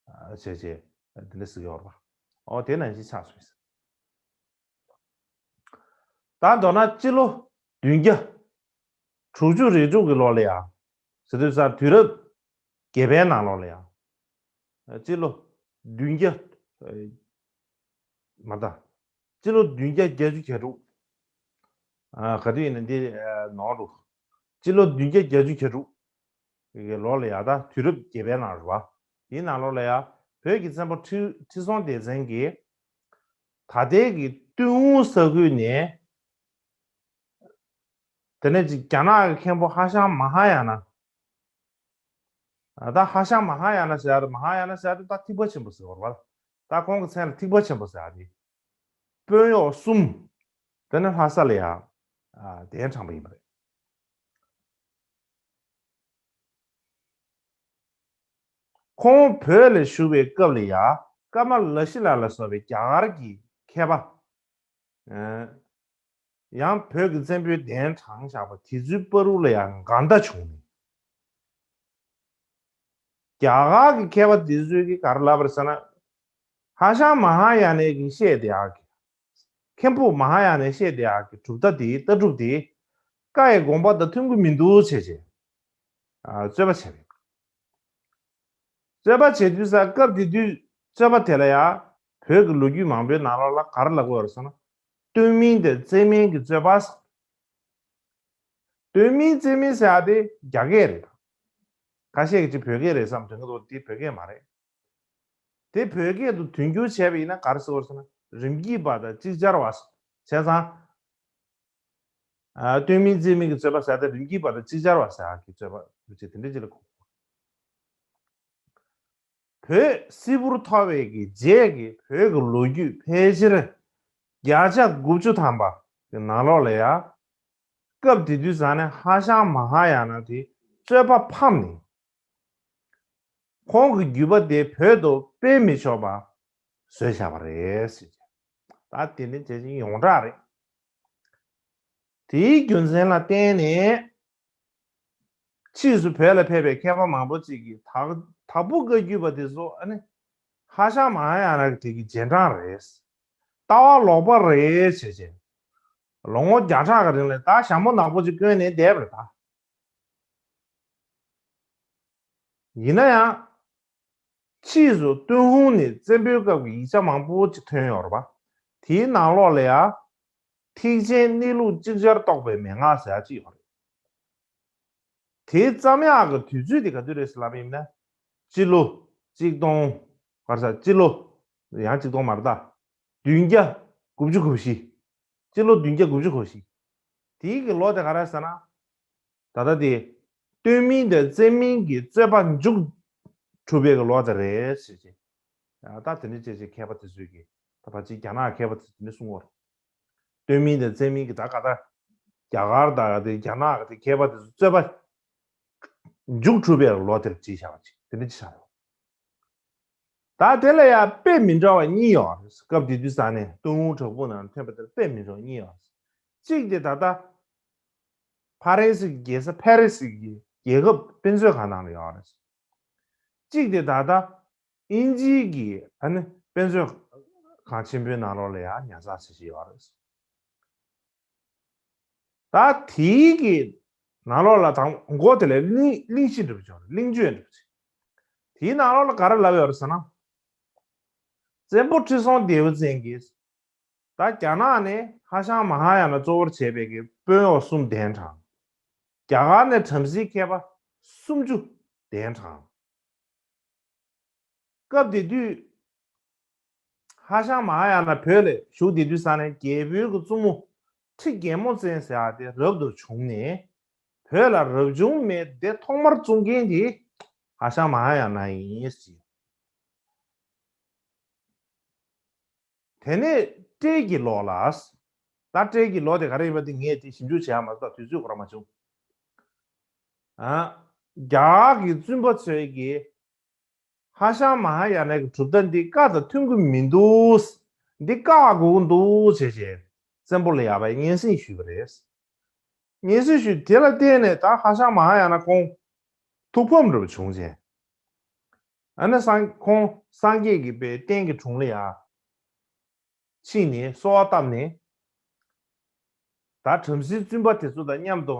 ཨ། བྱས་བྱས་དེ་འདྲ་ཟེར་གྱི་ཡོད་རེད་པ། འོ་དེ་ནང་བཞིན་ཆགས་སོང་། ད་མདོར་ན་སྤྱི་ལོ་བདུན་བརྒྱ་དྲུག་ཅུ་རེ་དྲུག་གི་ལོ་ལ་ཡང་། ཟེར་དུས་ཙང་དུས་རབས་བརྒྱད་པའི་ནང་ལོགས་ལ་ཡང་། སྤྱི་ལོ་བདུན་བརྒྱ། ཨ། མ་ད། སྤྱི་ལོ་བདུན་བརྒྱ་བརྒྱད་ཅུ་གྱ་དྲུག་ཨ། ག་དུས་ཡིན་ན་འདི། ཨ། ནོར་འདུག་སྤྱི་ལོ་བདུན་བརྒྱ་བརྒྱད་ཅུ་གྱ་དྲུག་གི་ལོ་ལ་ཡང་ད་དུས་རབས་བརྒྱད་པའི་ནང་རེད་པ། དེའི་ནང་ལོགས་ལ་ཡང་བོད་ཀྱི་བཙན་པོ་ཁྲི་ཁྲི་སྲོང་ལྡེ་བཙན་གྱིས་ད་ལྟའི་གི་ཏུན་ཧོང་ས་ཁུལ་ནས། དེ་ནས་ཅིག་རྒྱ་ནག་གི་མཁན་པོ་ཧྭ་ཤང་མ་ཧཱ་ཡ་ན། ཨ། ད་ཧྭ་ཤང་མ་ཧཱ་ཡ་ན་ཟེར་ཡག་དེ། མ་ཧཱ་ཡ་ན་ཟེར་ཡག་དེ་ད་ཐེག་པ་ཆེན་པོ་ཟེར་བ་རེད་པ། ད་ཁོང་གི་མཚན་ལ་ཐེག་པ་ཆེན་པོ་ཟེར་ཡག་དེ། དཔོན་གཡོག་གསུམ། དེ་ནས་ལྷ་ས་ལ་ཡང་། ཨ། གདན་དྲངས་པ་ཡིན་པ་རེད། ཁོང་བོད་ལ་བཞུགས་པའི་སྐབས་ལ་ཡང་ཀརྨ་ལ་ཤཱི་ལ་ལ་སོགས་པའི་རྒྱ་གར་གྱི་མཁས་པ། ཨ། ཡང་བོད་ཀྱི་བཙན་པོའི་གདན་དྲངས་བཞག་པ་དེ་ཚོའི་བར་དུ་ལ་ཡང་འགལ་ཟླ་བྱུང་ནས། རྒྱ་གར་གྱི་མཁས་པ་དེ་ཚོས་ཀྱིས་ག་རེ་ལབ་པ་རེད་ཟེར་ན། ཧྭ་ཤང་མ་ཧཱ་ཡ་ནའི་གིས་བཤད་བསྡད་ཡག་གི། མཁན་པོ་མ་ཧཱ་ཡ་ནས་བཤད་བསྡད་ཡག་གི་གྲུབ་མཐའ་དེ། ལྟ་གྲུབ་དེ་བཀའ་ཡི་དགོངས་པ་དང་མཐུན་གྱི་མི་འདུག་བྱས་བྱས། ཨ། རྩོད་པ་བྱས་པ་ཡིན། རྩོད་པ་བྱེད་དུས་ཙང་སྐབས་དེ་དུས་རྩོད་པ་དེ་ལ་ཡང་བོད་ཀྱི་ལོ་རྒྱུས་མང་པོའི་ནང་ལོགས་ལ་ག་རེ་ལབ་ཀྱི་ཡོད་རེད་ཟེར་ན། སྟོན་མིན་དང་བཙན་མིན་གྱི་རྩོད་པ་ཟེར། སྟོན་མིན་བཙན་མིན་ཟེར་ཡག་དེ་རྒྱ་སྐད་རེད། ཁ་ཤས་ཀྱིས་ཅིག་བོད་སྐད་རེད་བསམ་དྲན་གྱི་འདུག་དེ་བོད་སྐད་མ་རེད། དེ་བོད་སྐད་དུ་དོན་འགྱུར་བྱས་པ་ཡིན་ན་ག་རེ་ཟེར་བ་ཟེར་ན། རིམ་གྱིས་པ་དང་ཅིག་ཅར་བ་ཟེར། བྱས་ཙང་། ཨ། སྟོན་མིན་བཙན་མིན་གྱི་རྩོད་པ་ཟེར་ཡག་དེ་རིམ་གྱིས་པ་དང་ཅིག་ཅར་བ་ཟེར་ཡག་གི་རྩོད་པ་འདུག་ཅེས་དེ་འདྲ་ཅིག་ལ་གོ། བོད་སིལ་བུར་འཐོར་བའི་གི་རྗེས་ཀྱི་བོད་ཀྱི་ལོ་རྒྱུས་ཕལ་ཆེར་བརྒྱ་ཆ་དགུ་བཅུ་ཐམ་པ་གི་ནང་ལོགས་ལ་ཡང་། སྐབས་དེ་དུས་ཙང་ནས་ཧྭ་ཤང་མ་ཧཱ་ཡ་ན་དེ་རྩོད་པ་ཕམ་ནས། ཁོང་གི་བརྒྱུད་པ་དེ་བོད་དུ་སྤེལ་མི་ཆོག་པ་བཟོས་བཞག་པ་རེད་ཟེར། ད་དེ་ནི་དེ་བཞིན་ཡོངས་གྲགས་རེད། དེའི་རྒྱུ་མཚན་ལ་བརྟེན་ནས། ཕྱིས་སུ་བོད་ལ་ཕེབས་པའི་མཁས་པ་མང་པོ་ཅིག་གིས་དྭགས་དྭགས་པོ་བཀའ་བརྒྱུད་པ་དེ་ཚོ་ཨ་ནི་ཧྭ་ཤང་མ་ཧཱ་ཡ་ན་གི་དེ་གི་རྗེས་འབྲང་རེད། ལྟ་བ་ལོག་པ་རེད་བྱས་བྱས། ལོ་ངོ་བརྒྱ་ཕྲག་གི་རིང་ལ་ད་ཞྭ་མོ་ནག་པོ་ཅིག་བསྐོན་ནས་བསྡད་པ་རེད་ད། ཡིན་ན་ཡང་། ཕྱིས་སུ་ཏུན་ཧོང་ནས་བཙན་པོའི་སྐབས་ཀྱི་ཡིག་ཆ་མང་པོ་ཅིག་ཐོན་ཡོད་རེད་པ། དེའི་ནང་ལོགས་ལ་ཡང་། ཐེག་ཆེན་གནས་ལུགས་ཅིག་ཅར་རྟོགས་པའི་མན་ངག་ཟེར་ཡག་ཅིག་ཡོད་རེད། དེ་བརྩམས་ཡག་གི་དུས་ཚོད་དེ་ག་དུས་རེད་ཟེར་ལབ་པ་ཡིན་ན། སྤྱི་ལོ་གཅིག་སྟོང་། ག་རེ་ཟ། སྤྱི་ལོ་ཡང་གཅིག་སྟོང་མ་རེད་ད། བདུན་བརྒྱ་དགུ་བཅུ་གོ་བཞི། སྤྱི་ལོ་བདུན་བརྒྱ་དགུ་བཅུ་གོ་བཞི། དེའི་གི་ལོ་དེ་ག་རེ་ཟེར་ན། ད་ལྟ་དེ་སྟོན་མིན་དང་བཙན་མིན་གྱི་རྩོད་པ་མཇུག་གྲུབ་པའི་གི་ལོ་དེ་རེད་ཟེར་གྱི། ཡང་ད་དེ་འདྲ་བྱས་བྱས་མཁས་པ་དེ་ཚོས་ཀྱི། ད་ཕལ་ཆེར་རྒྱ་ནག་མཁས་པ་དེ་ཚོས་དེ་འདྲ་གསུང་གི་ཡོད་རེད། སྟོན་མིན་དང་བཙན་མིན་གྱི། ད་ག་ད་རྒྱ་གར་དང་དེ་རྒྱ་ནག་གི་དེ་མཁས་པ་དེ་ཚོ་རྩོད་པ་མཇུག་གྲུབ་པའི་ལོ་དེར་བྲིས་བཞག་པ་ཅིག་དེ་འདྲ་ཅིག་ཆགས་ཡོད། ད་དེ་ལ་ཡང་དཔེ་མི་འདྲ་བ་གཉིས་ཡོད་རེད། སྐབས་དེ་དུས་ས་ནས་ཏུན་ཧོང་བྲག་ཕུག་ནང་ཐོན་པ་དེར་དཔེ་མི་འདྲ་བ་གཉིས་ཡོད་རེད། གཅིག་དེ་ད་ལྟ་ཕ་རན་སི་གི་རྒྱལ་ས་ཕ་རི་སི་གི་རྒྱལ་ཁབ་དཔེ་མཛོད་ཁང་ནང་ལ་ཡོད་རེད། གཅིག་དེ་ད་ལྟ་དབྱིན་ཇིའི་གི་ཨ་ནི་དཔེ་མཛོད་ཁང་ཆེན་པོའི་ནང་ལོགས་ལ་ཡང་ཉར་ཚགས་བྱེད་བཞིན་ཡོད་རེད། ད་དེའི་གི་ནང་ལོགས་ལ་དང་མགོ་དེ་ལ་གླིང་གླིང་གཞི་འདྲ་པོ་ཅིག་ཡོད་རེད། གླིང་བརྗོད་འདྲ་པོ་ཅིག་དེའི་ནང་ལོགས་ལ་ག་རེ་ལབ་ཡོད་རེད་ཟེར་ན། བཙན་པོ་ཁྲི་སྲོང་ལྡེའུ་བཙན་གྱིས། ད་རྒྱ་ནག་ནས་ཧྭ་ཤང་མ་ཧཱ་ཡ་ན་གཙོ་བོར་བྱས་པའི་གི་དཔོན་གཡོག་གསུམ་གདན་དྲངས། རྒྱ་གར་ནས་བྲམ་ཟེའི་མཁས་པ་སུམ་ཅུ་གདན་དྲངས། སྐབས་དེ་དུས་ཧྭ་ཤང་མ་ཧཱ་ཡ་ན་བོད་ལ་བཞུགས་བསྡད་དུས་ས་ནས་རྒྱལ་པོའི་གི་བཙུན་མོ་ཁྲི་རྒྱལ་མོ་བཙན་ཟེར་ཡག་དེ་རབ་ཏུ་བྱུང་ནས། བོད་ལ་རབ་བྱུང་མའི་སྡེ་ཐོག་མར་བཙུགས་མཁན་དེ་ཧྭ་ཤང་མ་ཧཱ་ཡ་ན་ཡིན་ཟེར། དེ་ནས་སྤྲེལ་གྱི་ལོ་ལ། ད་སྤྲེལ་གྱི་ལོ་དེ་ག་རེ་ཡིན་པ་དེ་ངས་དེ་ཞིབ་འཇུག་བྱས་ཡ་མ་རེད། ད་དུས་ཚོད་ཁོ་རང་མ་བྱུང་། ཨ། རྒྱ་གར་གྱི་བཙུན་པ་ཚོས་ཀྱིས་ཧྭ་ཤང་མ་ཧཱ་ཡ་ན་གི་གྲུབ་མཐའ་འདི་བཀའ་དང་མཐུན་གྱི་མི་འདུག་འདི་བཀག་དགོས་ཀྱི་འདུག་ཟེར་བྱས་བཙན་པོ་ལ་ཡ་བའི་སྙན་སེང་ཞུས་པ་རེད། སྙན་སེང་ཞུས་དེ་ལ་བརྟེན་ནས་ད་ཧྭ་ཤང་མ་ཧཱ་ཡ་ན་ཁོང་ཐུགས་ཕམ་འདྲ་པོ་བྱུང་བྱས། ཨ་ནི་སངས་ཁོང་སངས་རྒྱས་ཀྱི་པའི་རྟེན་གྱི་དྲུང་ལ་ཡ་ཕྱིན་ནས་གསོལ་བ་བཏབ་ནས། ད་བྲམ་ཟེའི་བཙུན་པ་དེ་ཚོ་དང་མཉམ་དུ་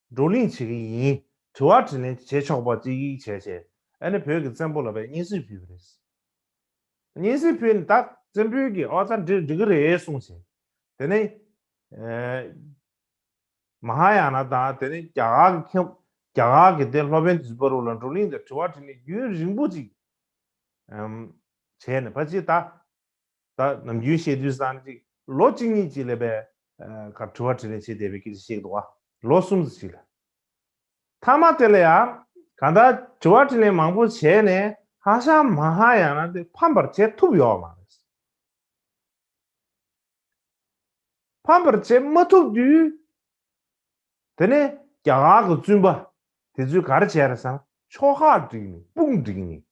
བགྲོ་གླེང་བྱེད་ཀྱི་ཡིན། དྲི་བ་དྲིས་ལན་བྱེད་ཆོག་པ་ཅིག་བྱས་བྱས། ཨ་ནི་བོད་ཀྱི་བཙན་པོ་ལ་བའི་སྙན་སེང་ཕུལ་བ་རེད། སྙན་སེང་ཕུལ་ནས་ད་བཙན་པོས་ཀྱིས་ཨོ་ད་འགྲིག་འགྲིག་གི་རེད་གསུངས་བྱས། དེ་ནས་ཨེ། མ་ཧཱ་ཡ་ན་དང་དེ་ནས་རྒྱ་གར་གྱི་མཁན། རྒྱ་གར་གྱི་དེ་སློབ་དཔོན་དེ་ཚོའི་བར་ལ་བགྲོ་གླེང་དང་དྲི་བ་དྲིས་ལན་རྒྱུན་རིང་པོ་ཅིག་ཨམ། བྱས་ནས་ཕལ་ཆེར་ད། ད་ནམ་རྒྱུན་བཤད་དུས་སང་ཅིག་ལོ་གཅིག་གཉིས་ཅིག་ལ་བས་ག་དྲི་བ་དྲིས་ལན་བྱེད་བསྡད་པའི་སྐད་ཆ་བཤད་འདུག་བ། ལོ་གསུམ་ཙམ་ཅིག་ལ། མཐའ་མ་དེ་ལ་ཡང་གང་ལྟར་དྲི་བ་དྲིས་ལན་མང་པོ་བྱས་ནས་ཧྭ་ཤང་མ་ཧཱ་ཡ་ན་དེ་ཕམ་པར་བྱེད་ཐུབ་ཡོད་མ་རེད། ཕམ་པར་བྱེད་མ་ཐུབ་དུས། དེ་ནས་རྒྱ་གར་གྱི་བཙུན་པ་དེ་ཚོས་ག་རེ་བྱས་རེད་ཟེར་ན། ཕྱོགས་ཁག་བསྒྲིགས་ནས་དཔུང་བསྒྲིགས་ནས།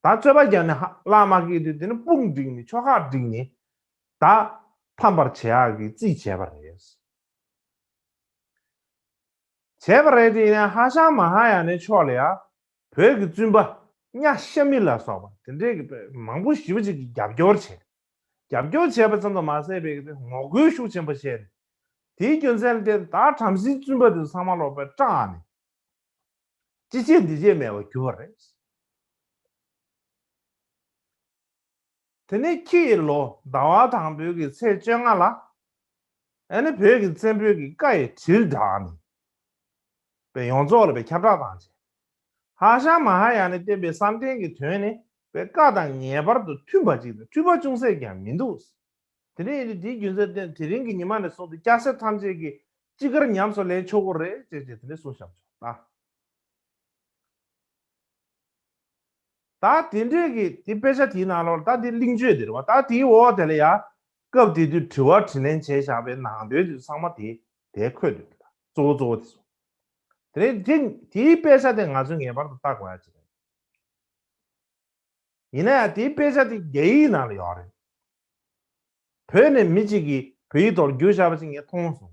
ད་རྩོད་པ་རྒྱག་ནས་ཧ་བླ་མ་སྐད་དུས་དེ་ནས་དཔུང་བསྒྲིགས་ནས་ཕྱོགས་ཁག་བསྒྲིགས་ནས། ད་ཕམ་པར་བྱེད་ཡག་གི་རྩིས་བྱས་པ་རེད། བྱས་པ་རེད་དེ། ཡིན་ན་ཧྭ་ཤང་མ་ཧཱ་ཡ་ནའི་ཕྱོགས་ལ་ཡ། བོད་ཀྱི་བཙུན་པ་གཉའ་ཤ་མི་ལ་སོགས་པ་དེ་འདྲའི་གི་མང་པོ་ཞེ་པོ་ཅིག་གིས་རྒྱབ་སྐྱོར་བྱས། རྒྱབ་སྐྱོར་བྱས་པ་ཙམ་དུ་མ་ཟད་པའི་གི་ངོ་རྒོལ་ཤུགས་ཆེན་པོ་བྱས་ནས། དེའི་རྒྱུ་མཚན་ལ་བརྟེན་ད་བྲམ་ཟེའི་བཙུན་པ་དེ་ཚོ་ཚང་མ་ལོག་པའི་སྐྲག་ནས། ཅི་བྱེད་འདི་བྱེད་མེད་པར་གྱུར་པ་རེད། དེ་ནས་ཁྱི་ཡི་ལོ་ཟླ་བ་དང་པོའི་གི་ཚེས་བཅོ་ལྔ་ལ། ཨ་ནི་བོད་ཀྱི་བཙན་པོའི་གི་བཀའ་ཡི་དྲིལ་བསྒྲགས་ནས། པའི་ཡོངས་རྫོགས་ལ་པའི་ཁྱབ་བསྒྲགས་བཏང་བྱས། ཧྭ་ཤང་མ་ཧཱ་ཡ་ནས་བསྟན་པའི་བསམ་གཏན་གྱི་དོན་ནི་པའི་བཀའ་དང་ངེས་པར་དུ་མཐུན་པ་ཅིག་དང་འཁྲུལ་པ་ཅུང་ཟད་ཀྱང་མི་འདུག་དེ་ནས་ཡིན་དུས་དེའི་རྒྱུ་མཚན་བརྟེན་དེ་རིང་གི་ཉི་མ་ནས་བཟུང་སྟེ་སྐྱ་སེར་ཐམས་ཅད་ཀྱིས་ཅི་དགར་ཉམས་སུ་ལེན་ཆོག་གི་རེད་ཅེས་བྱས་དེ་འདྲ་གསུངས་བཞག་ཆོག་ད། ད་དེ་འདྲས་ཀྱི་དེ་དཔེ་ཆ་དེའི་ནང་ལོགས་ད་དེ་གླེང་བརྗོད་དེ་རེད་བ། ད་དེའི་འོག་དེ་ལ་ཡ། སྐབས་དེ་དུས་དྲི་བ་དྲིས་ལན་བྱས་བཞག་པའི་ནང་དོན་དེ་ཚང་མ་དེ་དེ་འཁོད་འདུག་གཙོ་བོ་གཙོ་བོ་དེ་ཚོ། དེ་ནས་དེ་དེའི་དཔེ་ཆ་དེ་ང་ཚོས་ངེས་པར་དུ་ལྟ་དགོས་ཡ་ཅིག་རེད། ཡིན་ན་ཡང་དེའི་དཔེ་ཆ་དེ་རྒྱ་ཡིག་ནང་ལ་ཡོད་རེད། བོད་ནས་མི་གཅིག་གིས་བོད་ཡིག་ཐོག་བསྒྱུར་བཞག་པ་ཅིག་ངས་མཐོང་སོང་།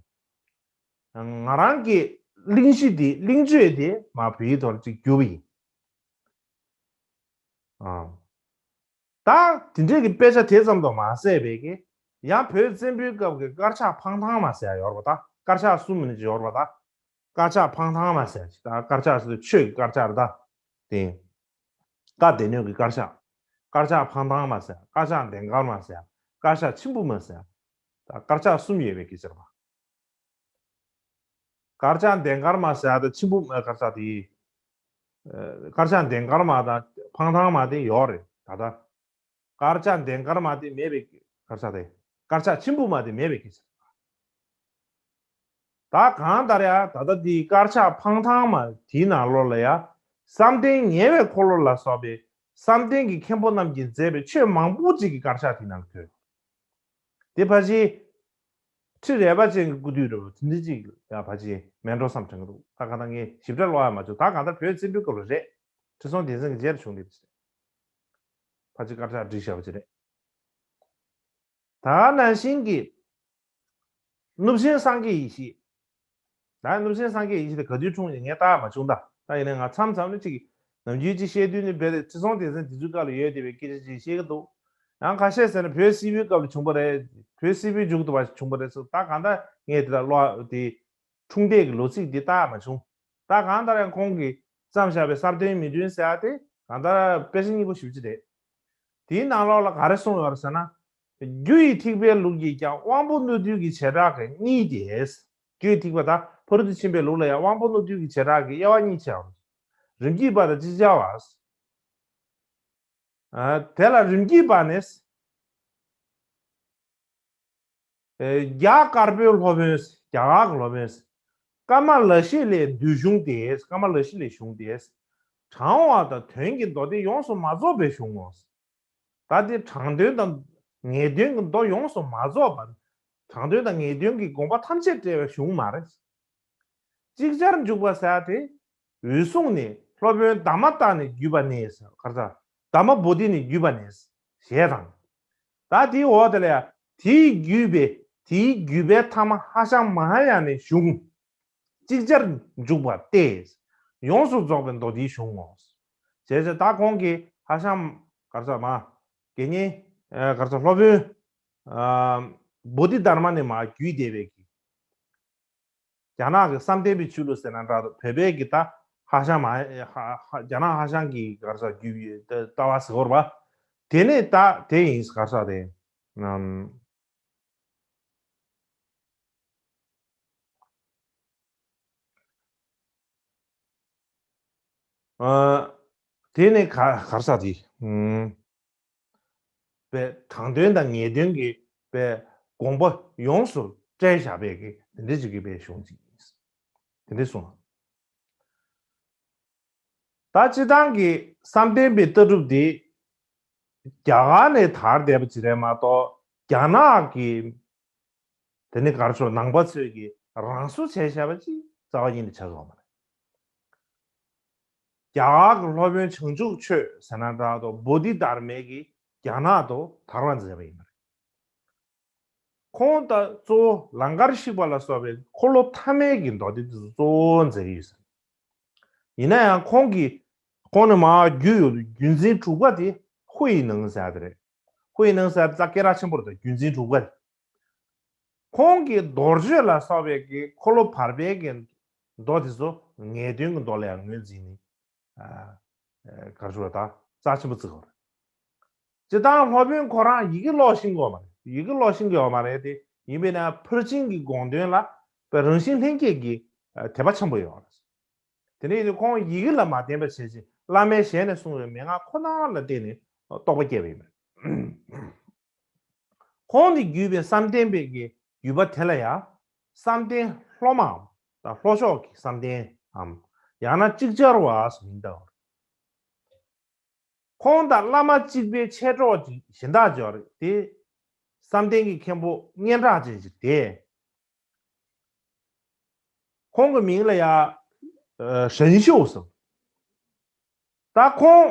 ང་རང་གི་གླེང་གཞི་དེ་གླེང་བརྗོད་དེ་མར་བོད་ཡིག་ཐོག་ཅིག་བསྒྱུར་བ་ཡིན། ཨ། ད་དེ་འདྲས་ཀྱི་དཔེ་ཆ་དེ་ཙམ་དུ་མ་ཟད་པའི་གི་ཡང་བོད་བཙན་པོའི་སྐབས་ཀྱི་དཀར་ཆག་འཕང་ཐང་མ་ཟེར་ཡ་ཡོད་རེད་པ། ད་དཀར་ཆག་གསུམ་མིན་ཅིག་ཡོད་རེད་པ། ད། དཀར་ཆག་འཕང་ཐང་མ་ཟེར་ཅིག་ད་དཀར་ཆག་ཟེར་དུས་ཆོས་ཀྱི་དཀར་ཆག་རེད་ད། དེ། བཀའ་སྡེ་སྣོད་ཀྱི་དཀར་ཆག་དཀར་ཆག་འཕང་ཐང་མ་ཟེར། དཀར་ཆག་ལྡན་དཀར་མ་ཟེར། དཀར་ཆག་ཆེན་པོ་མ་ཟེར། ད་དཀར་ཆག་གསུམ་ཡོད་པའི་སྐད་ཆ་རེད་པ། དཀར་ཆག་ལྡན་དཀར་མ་ཟེར་ཡ་ད་ཆིམ་བུ་དཀར་ཆག་དེ། དཀར་ཆག་ལྡན་དཀར་མ་དང་འཕང་ཐང་མ་དེ་ཡོད་རེད་ད་ལྟ། དཀར་ཆག་ལྡན་དཀར་མ་དེ་མེད་པའི་དཀར་ཆག་དེ། དཀར་ཆག་ཆིམ་བུ་མ་དེ་མེད་པའི་སྐད་ཆ། ད་གང་ལྟར་ཡ་ད་ལྟ་དེའི་དཀར་ཆག་འཕང་ཐང་མ་དེའི་ནང་ལོགས་ལ་ཡ། བསམ་གཏན་ཉེ་བའི་འཁོར་ལོ་ལ་སོགས་པའི་བསམ་གཏན་གྱི་མཁན་པོ་རྣམས་ཀྱིས་མཛད་པའི་ཆོས་མང་པོ་ཅིག་གི་དཀར་ཆག་དེའི་ནང་ཐོན། དེ་ཕལ་ཆེར། ཁྲི་རལ་པ་ཅན་གྱི་སྐུ་དུས་རེད་པ་དེ་འདྲ་ཅིག་ཡ་ཕལ་ཆེར་མེད་འགྲོ་བསམ་དྲན་གྱི་འདུག་ད་གང་ལྟར་ངས་ཞིབ་ཕྲ་ཀློག་ཡ་མ་བྱུང་། ད་གང་ལྟར་བོད་བཙན་པོའི་སྐབས་ལ་རེད། ཁྲི་སྲོང་ལྡེ་བཙན་གྱི་རྗེས་ལ་བྱུང་བསྡད་པ་ཅིག་རེད། ཕལ་ཆེར་དཀར་ཆག་བསྒྲིགས་བཞག་པ་ཅིག་རེད། ད་ནང་བཞིན་གྱི། གནུབས་ཆེན་སངས་རྒྱས་ཡེ་ཤེས། ད་གནུབས་ཆེན་སངས་རྒྱས་ཡེ་ཤེས་དེ་ག་དུས་འཁྲུངས་ཡིན་ངས་བལྟ་མ་བྱུང་ད། ད་ཡིན་ནའི་ང་མཚམས་མཚམས་ནས་ཅིག་ནམ་རྒྱུན་ཅིག་བཤད་དུས་ནི་རྦད་དེ་ཁྲི་སྲོང་ལྡེ་བཙན་དེ་ཚོའི་སྐབས་ལ་ཡོད་བསྡད་པའི་སྐད་ཆ་ཅིག་བཤད་ཀྱི་འདུག་ཡང་ཁ་ཤས་ཟེར་ན་བོད་སིལ་བུའི་སྐབས་ལ་བྱུང་བ་རེད། བོད་སིལ་བུའི་མཇུག་ཏུ་བ་བྱུང་བ་རེད་ཟེར། ད་གང་ལྟར་ངས་དེ་ལ་ཀློག་དེ་འཁྲུངས་འདས་ཀྱི་ལོ་ཚིགས་འདི་བལྟ་མ་བྱུང་། ད་གང་ལྟར་ཡང་ཁོང་གིས་བརྩམས་བཞག་པའི་བསམ་གཏན་མི་མཐུན་ཟེར་ཡ་དེ་གང་ལྟར་དཔེ་ཆ་སྙིང་པོ་ཞེ་པོ་ཅིག་རེད། དེའི་ནང་ལོགས་ལ་ག་རེ་གསུངས་ཡོད་རེད་ཟེར་ན། རྒྱུ་ཡི་ཐེག་པའི་ལུགས་ཀྱིས་ཀྱང་དབང་པོ་རྣོ་རྟུལ་གྱི་བྱེ་བྲག་གི་གཉིས་ཏེ། རྒྱུ་ཡི་ཐེག་པ་དང་ཕ་རོལ་ཏུ་ཕྱིན་པའི་ལུགས་ལ་ཡང་དབང་པོ་རྣོ་རྟུལ་གྱི་བྱེ་བྲག་གི་དབྱེ་བ་གཉིས་ཕྱེ་བ། རིམ་གྱིས་པ་དང་ཅིག་ཅར་བ། ཨ། དེ་ལ་རིམ་གྱིས་པ་ནི། ཨེ། རྒྱ་དཀར་པོའི་སློབ་དཔོན། རྒྱ་གར་གྱི་སློབ་དཔོན། ཀ་མ་ལ་ཤཱི་ལའི་མདོས་གཞུང་སྟེ། ཀ་མ་ལ་ཤཱི་ལའི་གཞུང་སྟེ། དྲང་བ་དང་དོན་གྱི་མདོ་སྡེ་ཡོངས་སུ་མ་རྫོགས་པའི་གཞུང་ངོ་། ད་དེ་དྲང་དོན་དང་ངེས་དོན་གྱི་མདོ་ཡོངས་སུ་མ་རྫོགས་པ། དྲང་དོན་དང་ངེས་དོན་གྱི་དགོངས་པ་ཐམས་ཅད་བཀྲལ་བའི་གཞུང་མ་རེད། ཅིག་ཅར་འཇུག་པ་ཟེར་ཡ་དེ། འོད་སྲུང་ནས་སློབ་དཔོན་དྷརྨ་ཏ་ནས་བརྒྱུད་པ་ནས་ཟེར། ག་རེ་ཟེར། དྷརྨ་བོ་དྷི་ནས་བརྒྱུད་པ་ནས་ཞེས་དང་། ད་དེའི་འོག་དེ་ལ་ཡང་དེའི་བརྒྱུད་པའི་དེའི་བརྒྱུད་པའི་ཐ་མ་ཧ་ཤང་མ་ཧཱ་ཡ་ནའི་གཞུང་ཅིག་ཅར་འཇུག་པ་སྟེ། ཡོངས་སུ་རྫོགས་པའི་མདོ་སྡེའི་གཞུང་ངོ་། ཞེས་བྱ། ད་ཁོང་གིས་ཧ་ཤང་ག་རེ་ཟེར་མ། དགེ་བསྙེན། ཨ། ག་རེ་ཟེར། སློབ་དཔོན། ཨ། བོ་དྷི་དྷརྨ་ནས་མར་བརྒྱུད་བསྡད་པའི་གི་རྒྱ་ནག་གི་བསམ་གཏན་པའི་ཆོས་ལུགས་ཟེར་ན་འདྲ་འདུག་བོད་པའི་གི་ད་ཧ་ཤང་མ་ཧ་ཧ་རྒྱ་ནག་ཧ་ཤང་གི་ག་རེ་ཟེར་བརྒྱུད་ལྟ་བ་ཟེར་བ། དེ་ནས་ད་དེ་ཡིན་ག་རེ་ཟེར་དེ། ཨམ། ཨ། དེ་ནས་ག་ག་རེ་ཟེར་དེ། ཨམ། པའི་དྲང་དོན་དང་ངེས་དོན་གྱི་པའི་དགོངས་པ་ཡོངས་སུ་བཀྲལ་བཞག་པའི་གི་དེ་འདྲ་ཅིག་གི་པའི་གཞུང་ཅིག་ཡིན། དེ་འདྲ་གསུངས། ད་སྤྱིར་བཏང་གི་བསམ་གཏན་པའི་ལྟ་གྲུབ་འདི་རྒྱ་གར་ནས་དར་བསྡད་པ་ཅིག་རེད་མ་གཏོགས་རྒྱ་ནག་གི་དེ་ནི་ག་རེ་ཟེར། ནང་པ་ཚོས་ཀྱི་རང་བཟོ་བྱས་བཞག་པ་ཅིག་རྩ་བ་ཉིད་ནས་ཆགས་ཡོད་མ་རེད། རྒྱ་གར་གྱི་སློབ་དཔོན་བྱང་ཆུབ་ཆོས་ཟེར་ན་འདྲ་འདུག་བོ་དྷི་དྷརྨས་ཀྱིས་རྒྱ་ནག་ཏུ་དར་བར་མཛད་པ་ཡིན་པ་རེད། ཁོང་ད་གཙོ་བོ་ལང་ཀར་གཤེགས་པ་ལ་སོགས་པའི་འཁོར་ལོ་ཐ་མའི་གི་མདོ་སྡེ་དེ་ཚོ་གཙོ་བོ་མཛད་ཀྱི་ཡོད་ཟེར། ཡིན་ན་ཡང་ཁོང་གིས་ཁོང་ནས་མར་བརྒྱུད་ཡོད་རྒྱུན་འཛིན་དྲུག་པ་དེ་ཧུའེ་ནང་ཟེར་ཡ་དེ་རེད། ཧུའེ་ནང་ཟེར་ཡ་དེ་ད་སྐད་གྲགས་ཆེན་པོ་རེད། ད་རྒྱུན་འཛིན་དྲུག་པ་དེ། ཁོང་གིས་རྡོ་རྗེ་ལ་སོགས་པའི་གི་འཁོར་ལོ་བར་པའི་གི་མདོ་དེ་ཚོ་ངེས་དོན་གྱི་མདོ་ལ་ཡང་ངོས་འཛིན་ནས། ཨ། ཨ། ག་རེ་ཞུ་བ་ད་རྩ་ཆེན་པོ་བརྩི་གི་ཡོད་རེད། སྤྱིར་བཏང་སློབ་དཔོན་ཁོ་རང་ཡི་གེ་ཀློག་ཤེས་ཀྱི་ཡོད་མ་རེད། ཡི་གེ་ཀློག་ཤེས་ཀྱི་ཡོད་མ་རེད་དེ། ཡིན་པས་ན་ཕར་ཕྱིན་གྱི་དགོངས་དོན་ལ་པའི་རང་བཞིན་ལྷན་སྐྱེས་ཀྱི་དད་པ་ཆེན་པོ་ཡོད་རེད། དེ་འདྲ་ཡིན་དུས་ཁོང་ཡི་གེ་ལ་མ་བརྟེན་པ་བྱས་ཅིང་བླ་མའི་ཞལ་ནས་གསུངས་པའི་མན་ངག་ཁོ་ན་ལ་བརྟེན་ནས་རྟོགས་པ་སྐྱེས་པ་ཡིན་པ་རེད། ཁོང་ནས་བརྒྱུད་པའི་བསམ་གཏན་པའི་གི་བརྒྱུད་པ་དེ་ལ་ཡང་བསམ་གཏན་སློབ་མའམ་ད་ལྷོ་ཕྱོགས་ཀྱི་བསམ་གཏནམ་ཡང་ན་ཅིག་ཅར་བ་ཟེར་མིང་བཏགས། ཁོང་དང་བླ་མ་གཅིག་པའི་མཆེད་གྲོགས་ཀྱི་གཞན་དག་སྦྱོར་ཏེ། བསམ་གཏན་གྱི་མཁན་པོ་སྙན་གྲགས་ཅན་ཞིག་སྟེ། ཁོང་གི་མིང་ལ་ཡང་ཨ་ཧྲན་ཤོས་ཟེར། ད་ཁོང་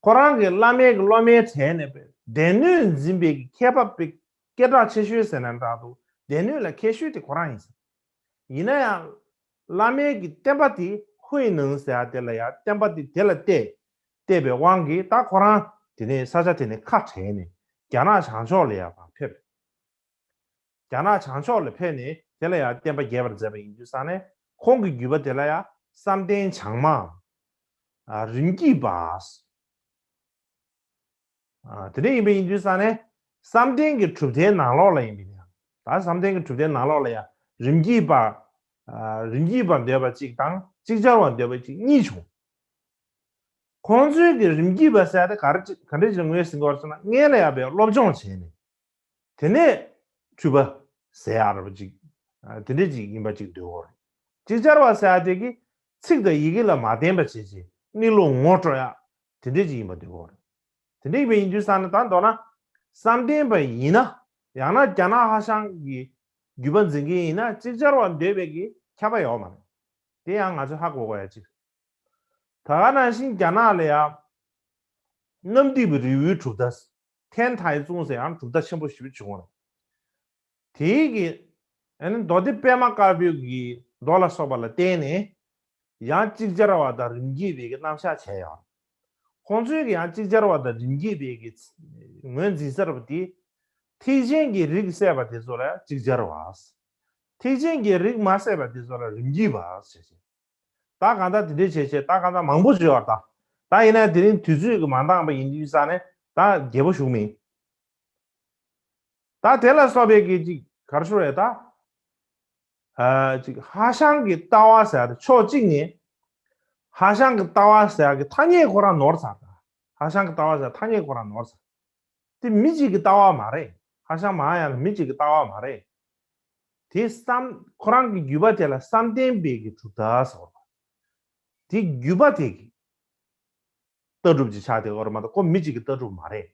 ཁོ་རང་གི་བླ་མའི་གི་སློབ་མའི་གྲས་ནས་པའི་སྡེ་སྣོད་འཛིན་པའི་གི་མཁས་པ་པའི་སྐད་གྲགས་ཆེ་ཤོས་ཟེར་ན་འདྲ་འདུག་སྡེ་སྣོད་ལ་མཁས་ཤོས་དེ་ཁོ་རང་ཡིན་ཟེར། ཡིན་ན་ཡང་བླ་མའི་གི་བསྟན་པ་དེ་ཧུའེ་ནང་ཟེར་ཡ་དེ་ལ་ཡང་བསྟན་པ་དེ་དེ་ལ་བལྟས་བལྟས་པའི་དབང་གིས་ད་ཁོ་རང་དེ་ནས་ས་ཆ་དེ་ནས་ཁ་བྲལ་ནས་རྒྱ་ནག་བྱང་ཕྱོགས་ལ་ཡང་ཕར་ཕེབས། རྒྱ་ནག་བྱང་ཕྱོགས་ལ་ཕེབས་ནས་དེ་ལ་ཡང་བསྟན་པ་རྒྱས་པར་མཛད་པ་ཡིན་དུས་ཙང་ནས་ཁོང་གི་བརྒྱུད་པ་དེ་ལ་ཡང་བསམ་གཏན་བྱང་མའམ་ཨ་རིམ་གྱིས་པ། ཨ་དེ་འདྲ་ཡིན་པ་ཡིན་དུས་ཙང་ནས་བསམ་གཏན་གྱི་གྲུབ་མཐའི་ནང་ལོགས་ལ་ཡིན་པས་ན། ད་བསམ་གཏན་གྱི་གྲུབ་མཐའི་ནང་ལོགས་ལ་ཡང་ རིམ་གྱིས་པ། ཨ། རིམ་གྱིས་པར་འདོད་པ་གཅིག་དང་ཅིག་ཅར་བར་འདོད་པ་གཅིག་གཉིས་བྱུང་། ཁོང་ཚོའི་གི་རིམ་གྱིས་པ་ཟེར་དེ་ག་རེ་ག་འདྲ་ཅིག་ངོས་ཟིན་དགོས་ཟེར་ན། སྔོན་ལ་ཡང་བའི་སློབ་སྦྱོང་བྱས་ནས། དེ་ནས་འཁྲུལ་པ་ཟེར་ཡག་རེད་པ་ཅིག་ཨ། དེ་འདྲ་ཅིག་ཡིན་པ་ཅིག་འདོད་ཡོད་རེད། ཅིག་ཅར་བ་ཟེར་ཡག་དེ་གི་ཚིག་དང་ཡི་གེ་ལ་མ་བརྟེན་པ་བྱས་བྱས་གནས་ལུགས་ངོ་སྤྲོད་ཡག་དེ་འདྲ་ཅིག་ཡིན་པ་འདོད་ཡོད་རེད། དེ་འདྲ་ཡིན་པ་ཡིན་དུས་ཙང་ནས། ད་མདོར་ན་བསམ་གཏན་པ་ཡིན་ན། ཡང་ན་རྒྱ་ནག་ཧྭ་ཤང་གི་བརྒྱུད་པ་འཛིན་མཁན་ཡིན་ན། ཅིག་ཅར་བ་འདོད་པའི་གི་ཁྱབ་པ་ཡོད་མ་རེད། དེ་ཡང་ང་ཚོས་ཧ་གོ་དགོས་ཡག་ཅིག་ད་ག་ནང་བཞིན་རྒྱ་ནག་ལ་ཡང་གནམ་རྡིབ་རི་བོའི་གྲུབ་མཐའ། ཐན་ཐའེ་ཙུང་ཟེར་ཡང་གྲུབ་མཐའ་ཆེན་པོ་ཞེ་པོ་བྱུང་བ་རེད། དེའི་གི་ཨ་ནི་མདོ་སྡེ་པད་མ་དཀར་པོའི་གི་མདོ་ལ་སོགས་པ་ལ་བརྟེན་ནས། ཡང་ཅིག་ཅར་བ་དང་རིམ་གྱིས་པའི་གི་རྣམ་གཞག་བྱས་ཡོད། ཁོང་ཚོའི་གི་ཡང་ཅིག་ཅར་བ་དང་རིམ་གྱིས་པའི་གི་ངོས་འཛིན་ས་རེད་པ་དེ། ཐེག་ཆེན་གྱི་རིགས་བཤད་པ་དེ་ཚོ་ལ་ཅིག་ཅར་བ། ཐེག་ཆེན་གྱི་རིགས་མ་བཤད་པ་དེ་ཚོ་ལ་རིམ་གྱིས་པ་ཟེར་བྱས། ད་གང་ལྟར་དེ་འདྲའི་བྱས་བྱས། ད་གང་ལྟར་མང་པོ་བརྗོད་པར་གདའ། ད་ཡིན་ན་དེ་རིང་དུས་ཚོད་ཀྱིས་མ་འདང་པ་ཡིན་དུས་ཙང་ནས་ད་རྒྱས་པོ་ཞུ་གི་མིན། ད་དེ་ལ་སོགས་པའི་གི་ཅིག་ག་རེ་ཞུ་རེད་ད། ཨ། ཅིག་ཧྭ་ཤང་གི་ལྟ་བ་ཟེར་ཡག་དེ་ཕྱོགས་གཅིག་ནས། ཧྭ་ཤང་གི་ལྟ་བ་ཟེར་ཡག་གི་ཐ་སྙད་ཁོ་རང་ནོར་ཚར་གདའ། ཧྭ་ཤང་གི་ལྟ་བ་ཟེར་ཐ་སྙད་ཁོ་རང་ནོར་ཚར། དེ་མི་གཅིག་གི་ལྟ་བ་མ་རེད། ཧྭ་ཤང་མ་ཧཱ་ཡཱ་ན་མི་གཅིག་གི་ལྟ་བ་མ་རེད། དེ་བསམ། ཁོ་རང་གི་བརྒྱུད་པ་དེ་ལ་བསམ་གཏན་པའི་གི་གྲུབ་མཐའ་ཟེར་བ། དེ་བརྒྱུད་པ་དེ་གི་ལྟ་གྲུབ་ཅིག་ཆགས་བསྡད་ཡོད་རེད་མ་གཏོགས། ཁོ་མི་གཅིག་གི་ལྟ་གྲུབ་མ་རེད།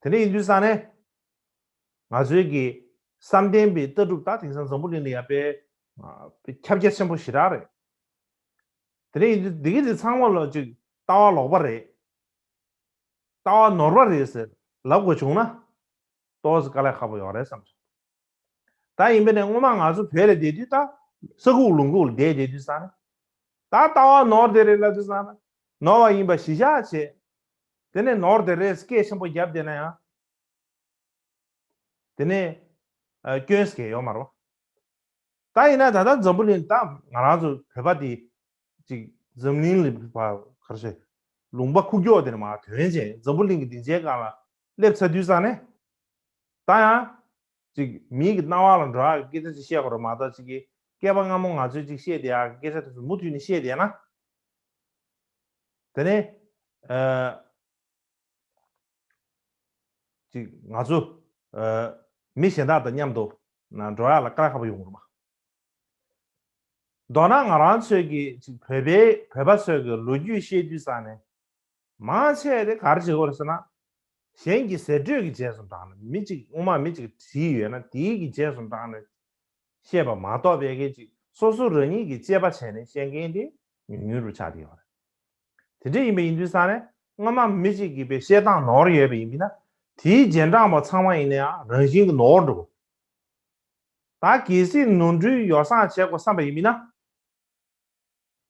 དེ་འདྲ་ཡིན་དུས་ཙང་ནས་ང་ཚོའི་གི་བསམ་གཏན་པའི་ལྟ་གྲུབ་ད་དེང་སང་འཛམ་བུ་གླིང་ལ་ཡ་དཔེ་ཁྱབ་རྒྱ་ཆེན་པོ་ཞེ་དྲག་རེད། དེ་འདྲ་ཡིན་དུས་འདི་གི་དེ་ཚང་མ་ལོ་ཅིག་ལྟ་བ་ལོག་པ་རེད། ལྟ་བ་ནོར་བ་རེད་ཟེར་ལབ་དགོས་བྱུང་ན། ཏོག་ཙམ་དཀའ་ལས་ཁག་པོ་ཡོང་རེད་བསམ་བྱུང་། ད་ཡིན་པ་ནས་སྔོན་མ་ང་ཚོ་བོད་ལ་བསྡད་དུས། ད་ས་ཁུག་ལུང་ཁུག་ལ་བསྡད་བསྡད་དུས་ཙང་ནས། ད་ལྟ་བ་ནོར་བསྡད་རེད་ལབ་དུས་ཙང་ནས། ནོར་བ་ཡིན་པ་གཞི་བཞག་བྱས། དེ་ནས་ནོར་བསྡད་རེད་སྐད་ཆེན་པོ་བརྒྱབ་བསྡད་ན་ཡང་། དེ་ནས་ཨ། སྐྱོན་ཟེར་མཁན་ཡོད་མ་རེད་པ། ད་ཡིན་ན་ད་ལྟ་འཛམ་བུ་གླིང་། ད་ང་རང་ཚོ་བོད་པ་དེ་ཅིག་འཛམ་གླིང་ལ་ཕར་ག་རེ་ཟེར། ལུང་པ་ཁུག་ཀྱོག་དེ་ནས་མར་ཐོན་བྱས། འཛམ་བུ་གླིང་གི་སྡིངས་ཆའི་སྒང་ལ་སླེབས་ཚར་དུས་ཙང་ནས། ད་ཡང་ཅིག་མིའི་གི་སྣང་བ་ལ་འགྲོ་ཡག་གི་སྐད་ཆ་ཅིག་བཤད་དགོས་རེད་མ་གཏོགས། ཅིག་གི་སྐྱེས་པ་སྔ་མོ་ང་ཚོས་ཅིག་བཤད་བསྡད་ཡག་གི་སྐད་ཆ་དེ་ཚོ་མུ་མཐུད་ནས་བཤད་བསྡད་ན། དེ་ནས་ཨ། ཅིག་ང་ཚོ་ཨ། མི་གཞན་དག་དང་མཉམ་དུ་ན་འགྲོ་ཡག་ལ་དཀའ་ལས་ཁག་པོ་ཡོང་གི་རེད་པ། མདོར་ན་ང་རང་ཚོའི་གི་ཅིག་བོད་པའི། བོད་པ་ཚོའི་གི་ལོ་རྒྱུས་བཤད་དུས་ཙང་ནས། མང་ཆེ་བ་དེ་ག་རེ་བྱེད་ཀྱི་ཡོད་རེད་ཟེར་ན། གཞན་གྱི་ཟེར་སྒྲོས་ཀྱི་རྗེས་སུ་འབྲངས་ནས། མི་གཅིག་སྔོན་མ་མི་གཅིག་བྲིས་ཡོད་ན། དེའི་གི་རྗེས་སུ་འབྲངས་ནས་བཤད་པ་མ་གཏོགས། བོད་སྐད་ཅིག་སོ་སོ་རང་ཉིད་ཀྱིས་དཔྱད་པ་བྱས་ནས་བཤད་མཁན་དེ་ཉུང་ཉུང་རུ་ཆགས་བསྡད་ཡོད་རེད། དེ་འདྲ་ཡིན་པ་ཡིན་དུས་ཙང་ནས། སྔོན་མ་མི་གཅིག་གིས་དཔེ་བཤད་སྟངས་ནོར་ཡོད་པ་ཡིན་པ་ན། དེའི་རྗེས་འབྲང་པ་ཚང་མ་ཡིན་ན་ཡང་རང་བཞིན་གྱིས་ནོར་འགྲོ། ད་གལ་སྲིད་ནོར་འཁྲུལ་ཡོ་བསྲང་བྱེད་དགོས་བསམ་པ་ཡིན་པ་ན།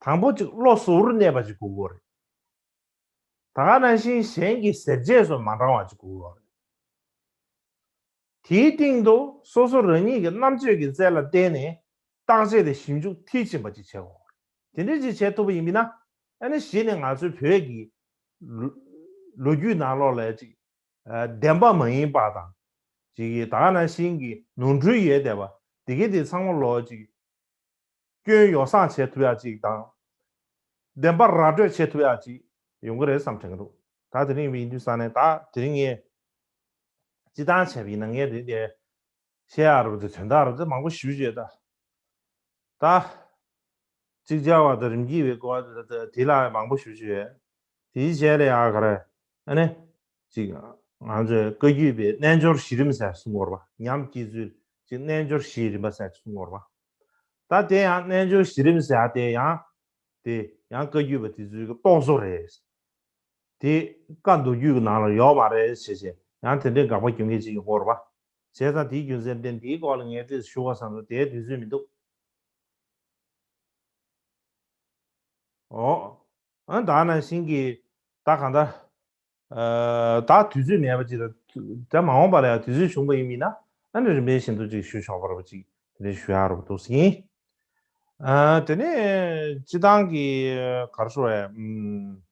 དང་པོ་གཅིག་བློ་གཟུ་བོར་གནས་པ་ཅིག་དགོས་ཀྱི་ཡོད་རེད། ད་ག་ནང་བཞིན་གཞན་གྱི་ཟེར་རྗེས་སུ་མ་འབྲང་བ་ཅིག་དགོས་ཀྱི་ཡོད་རེད། དེའི་སྟེང་དུ་སོ་སོ་རང་ཉིད་ཀྱི་རྣམ་དཔྱོད་ཀྱི་རྩལ་ལ་བརྟེན་ནས་བརྟག་དཔྱད་དང་ཞིབ་འཇུག་མཐིལ་ཕྱིན་པ་ཅིག་བྱེད་དགོས་རེད། དེ་འདྲ་ཅིག་བྱེད་ཐུབ་པ་ཡིན་པ་ན། ཨ་ནི་གཞི་ནས་ང་ཚོའི་བོད་ཀྱི་ལོ་ལོ་རྒྱུས་ནང་ལོགས་ལ་ཅིག་ཨ། བདེན་པ་མ་ཡིན་པ་དང་། ཅིག་ད་ག་ནང་བཞིན་གྱི་ནོར་འཁྲུལ་ཡོད་བསྡད་པ་དེ་གའི་དེ་ཚང་མ་ལོག་ཅིག་སྐྱོན་ཡོ་བསྲང་བྱེད་ཐུབ་ཡག་ཅིག་དང་། བདེན་པ་ར་སྤྲོད་བྱེད་ཐུབ་ཡག་ཅིག་ཡོང་གི་རེད་བསམ་དྲན་གྱི་འདུག་ད་དེ་རིང་ཡིན་དུས་ཙང་ནས། ད་དེ་རིང་ངས་སྤྱིར་བཏང་བྱས་པ་ཡིན་ན། ངས་དེ་འདྲའི་བཤད་ཡག་རུ་དེ། དོན་དག་རུ་དེ་མང་པོ་ཞུ་བྱས། ད་ད་ཅིག་ཅར་བ་དང་རིམ་གྱིས་པའི་སྐོར་དེ་ལ་མང་པོ་ཞུ་བྱས། དེའི་རྗེས་ལ་ཡང་ག་རེ། ཨ་ནི་ཅིག་ང་ཚོས་བཀའ་བརྒྱུད་པའི་རྣལ་འབྱོར་བཞི་རིམ་ཟེར་གསུང་གི་ཡོད་རེད་པ། ཉམས་བསྐྱེད་ཚུལ་གྱི་རྣལ་འབྱོར་བཞིའི་རིམ་པ་ཟེར་གསུང་གི་ཡོད་རེད་པ། ད་དེ་ཡང་རྣལ་འབྱོར་བཞི་རིམ་ཟེར་ཡག་དེ་ཡང་། དེ་ཡང་བཀའ་བརྒྱུད་པ་དེ་ཚོའི་གི་རྟོག་བཟོ་རེད། དེ་བཀའ་མདོ་རྒྱུད་ཀྱི་ནང་ལ་ཡོད་མ་རེད་ཟེར་བྱས་ཡང་དེ་འདྲའི་དགག་པ་རྒྱག་མཁན་ཅིག་ཡོང་གི་ཡོད་རེད་པ། བྱས་ཙང་དེའི་རྒྱུ་མཚན་བརྟེན་དེའི་སྐོར་ལ་ངས་ཏོག་ཙམ་ཞུ་དགོས་བསམ་སོང་། དེའི་དུས་ཚོད་མི་འདུག་ཨོ། ཨ། ད་ནང་བཞིན་གྱི་ད་གང་ལྟར། ཨ། ད་དུས་ཚོད་མེད་པ་ཅིག་དང་། ད་མ་འོངས་པ་ལ་ཡང་དུས་ཚོད་བྱུང་བ་ཡིན་པ་ཡིན་ན། ཨ་ནི་རིམ་པས་བཞིན་དུ་ཅིག་ཞུ་ཆོག་པ་རེད་པ། ཅིག་དེ་འདྲ་ཞུ་ཡག་རེད་པ་འདུག་ཟིན། ཨ། དེ་ནས་སྤྱིར་བཏང་གི་ག་རེ་ཞུ་དགོས་རེད། ཨུམ།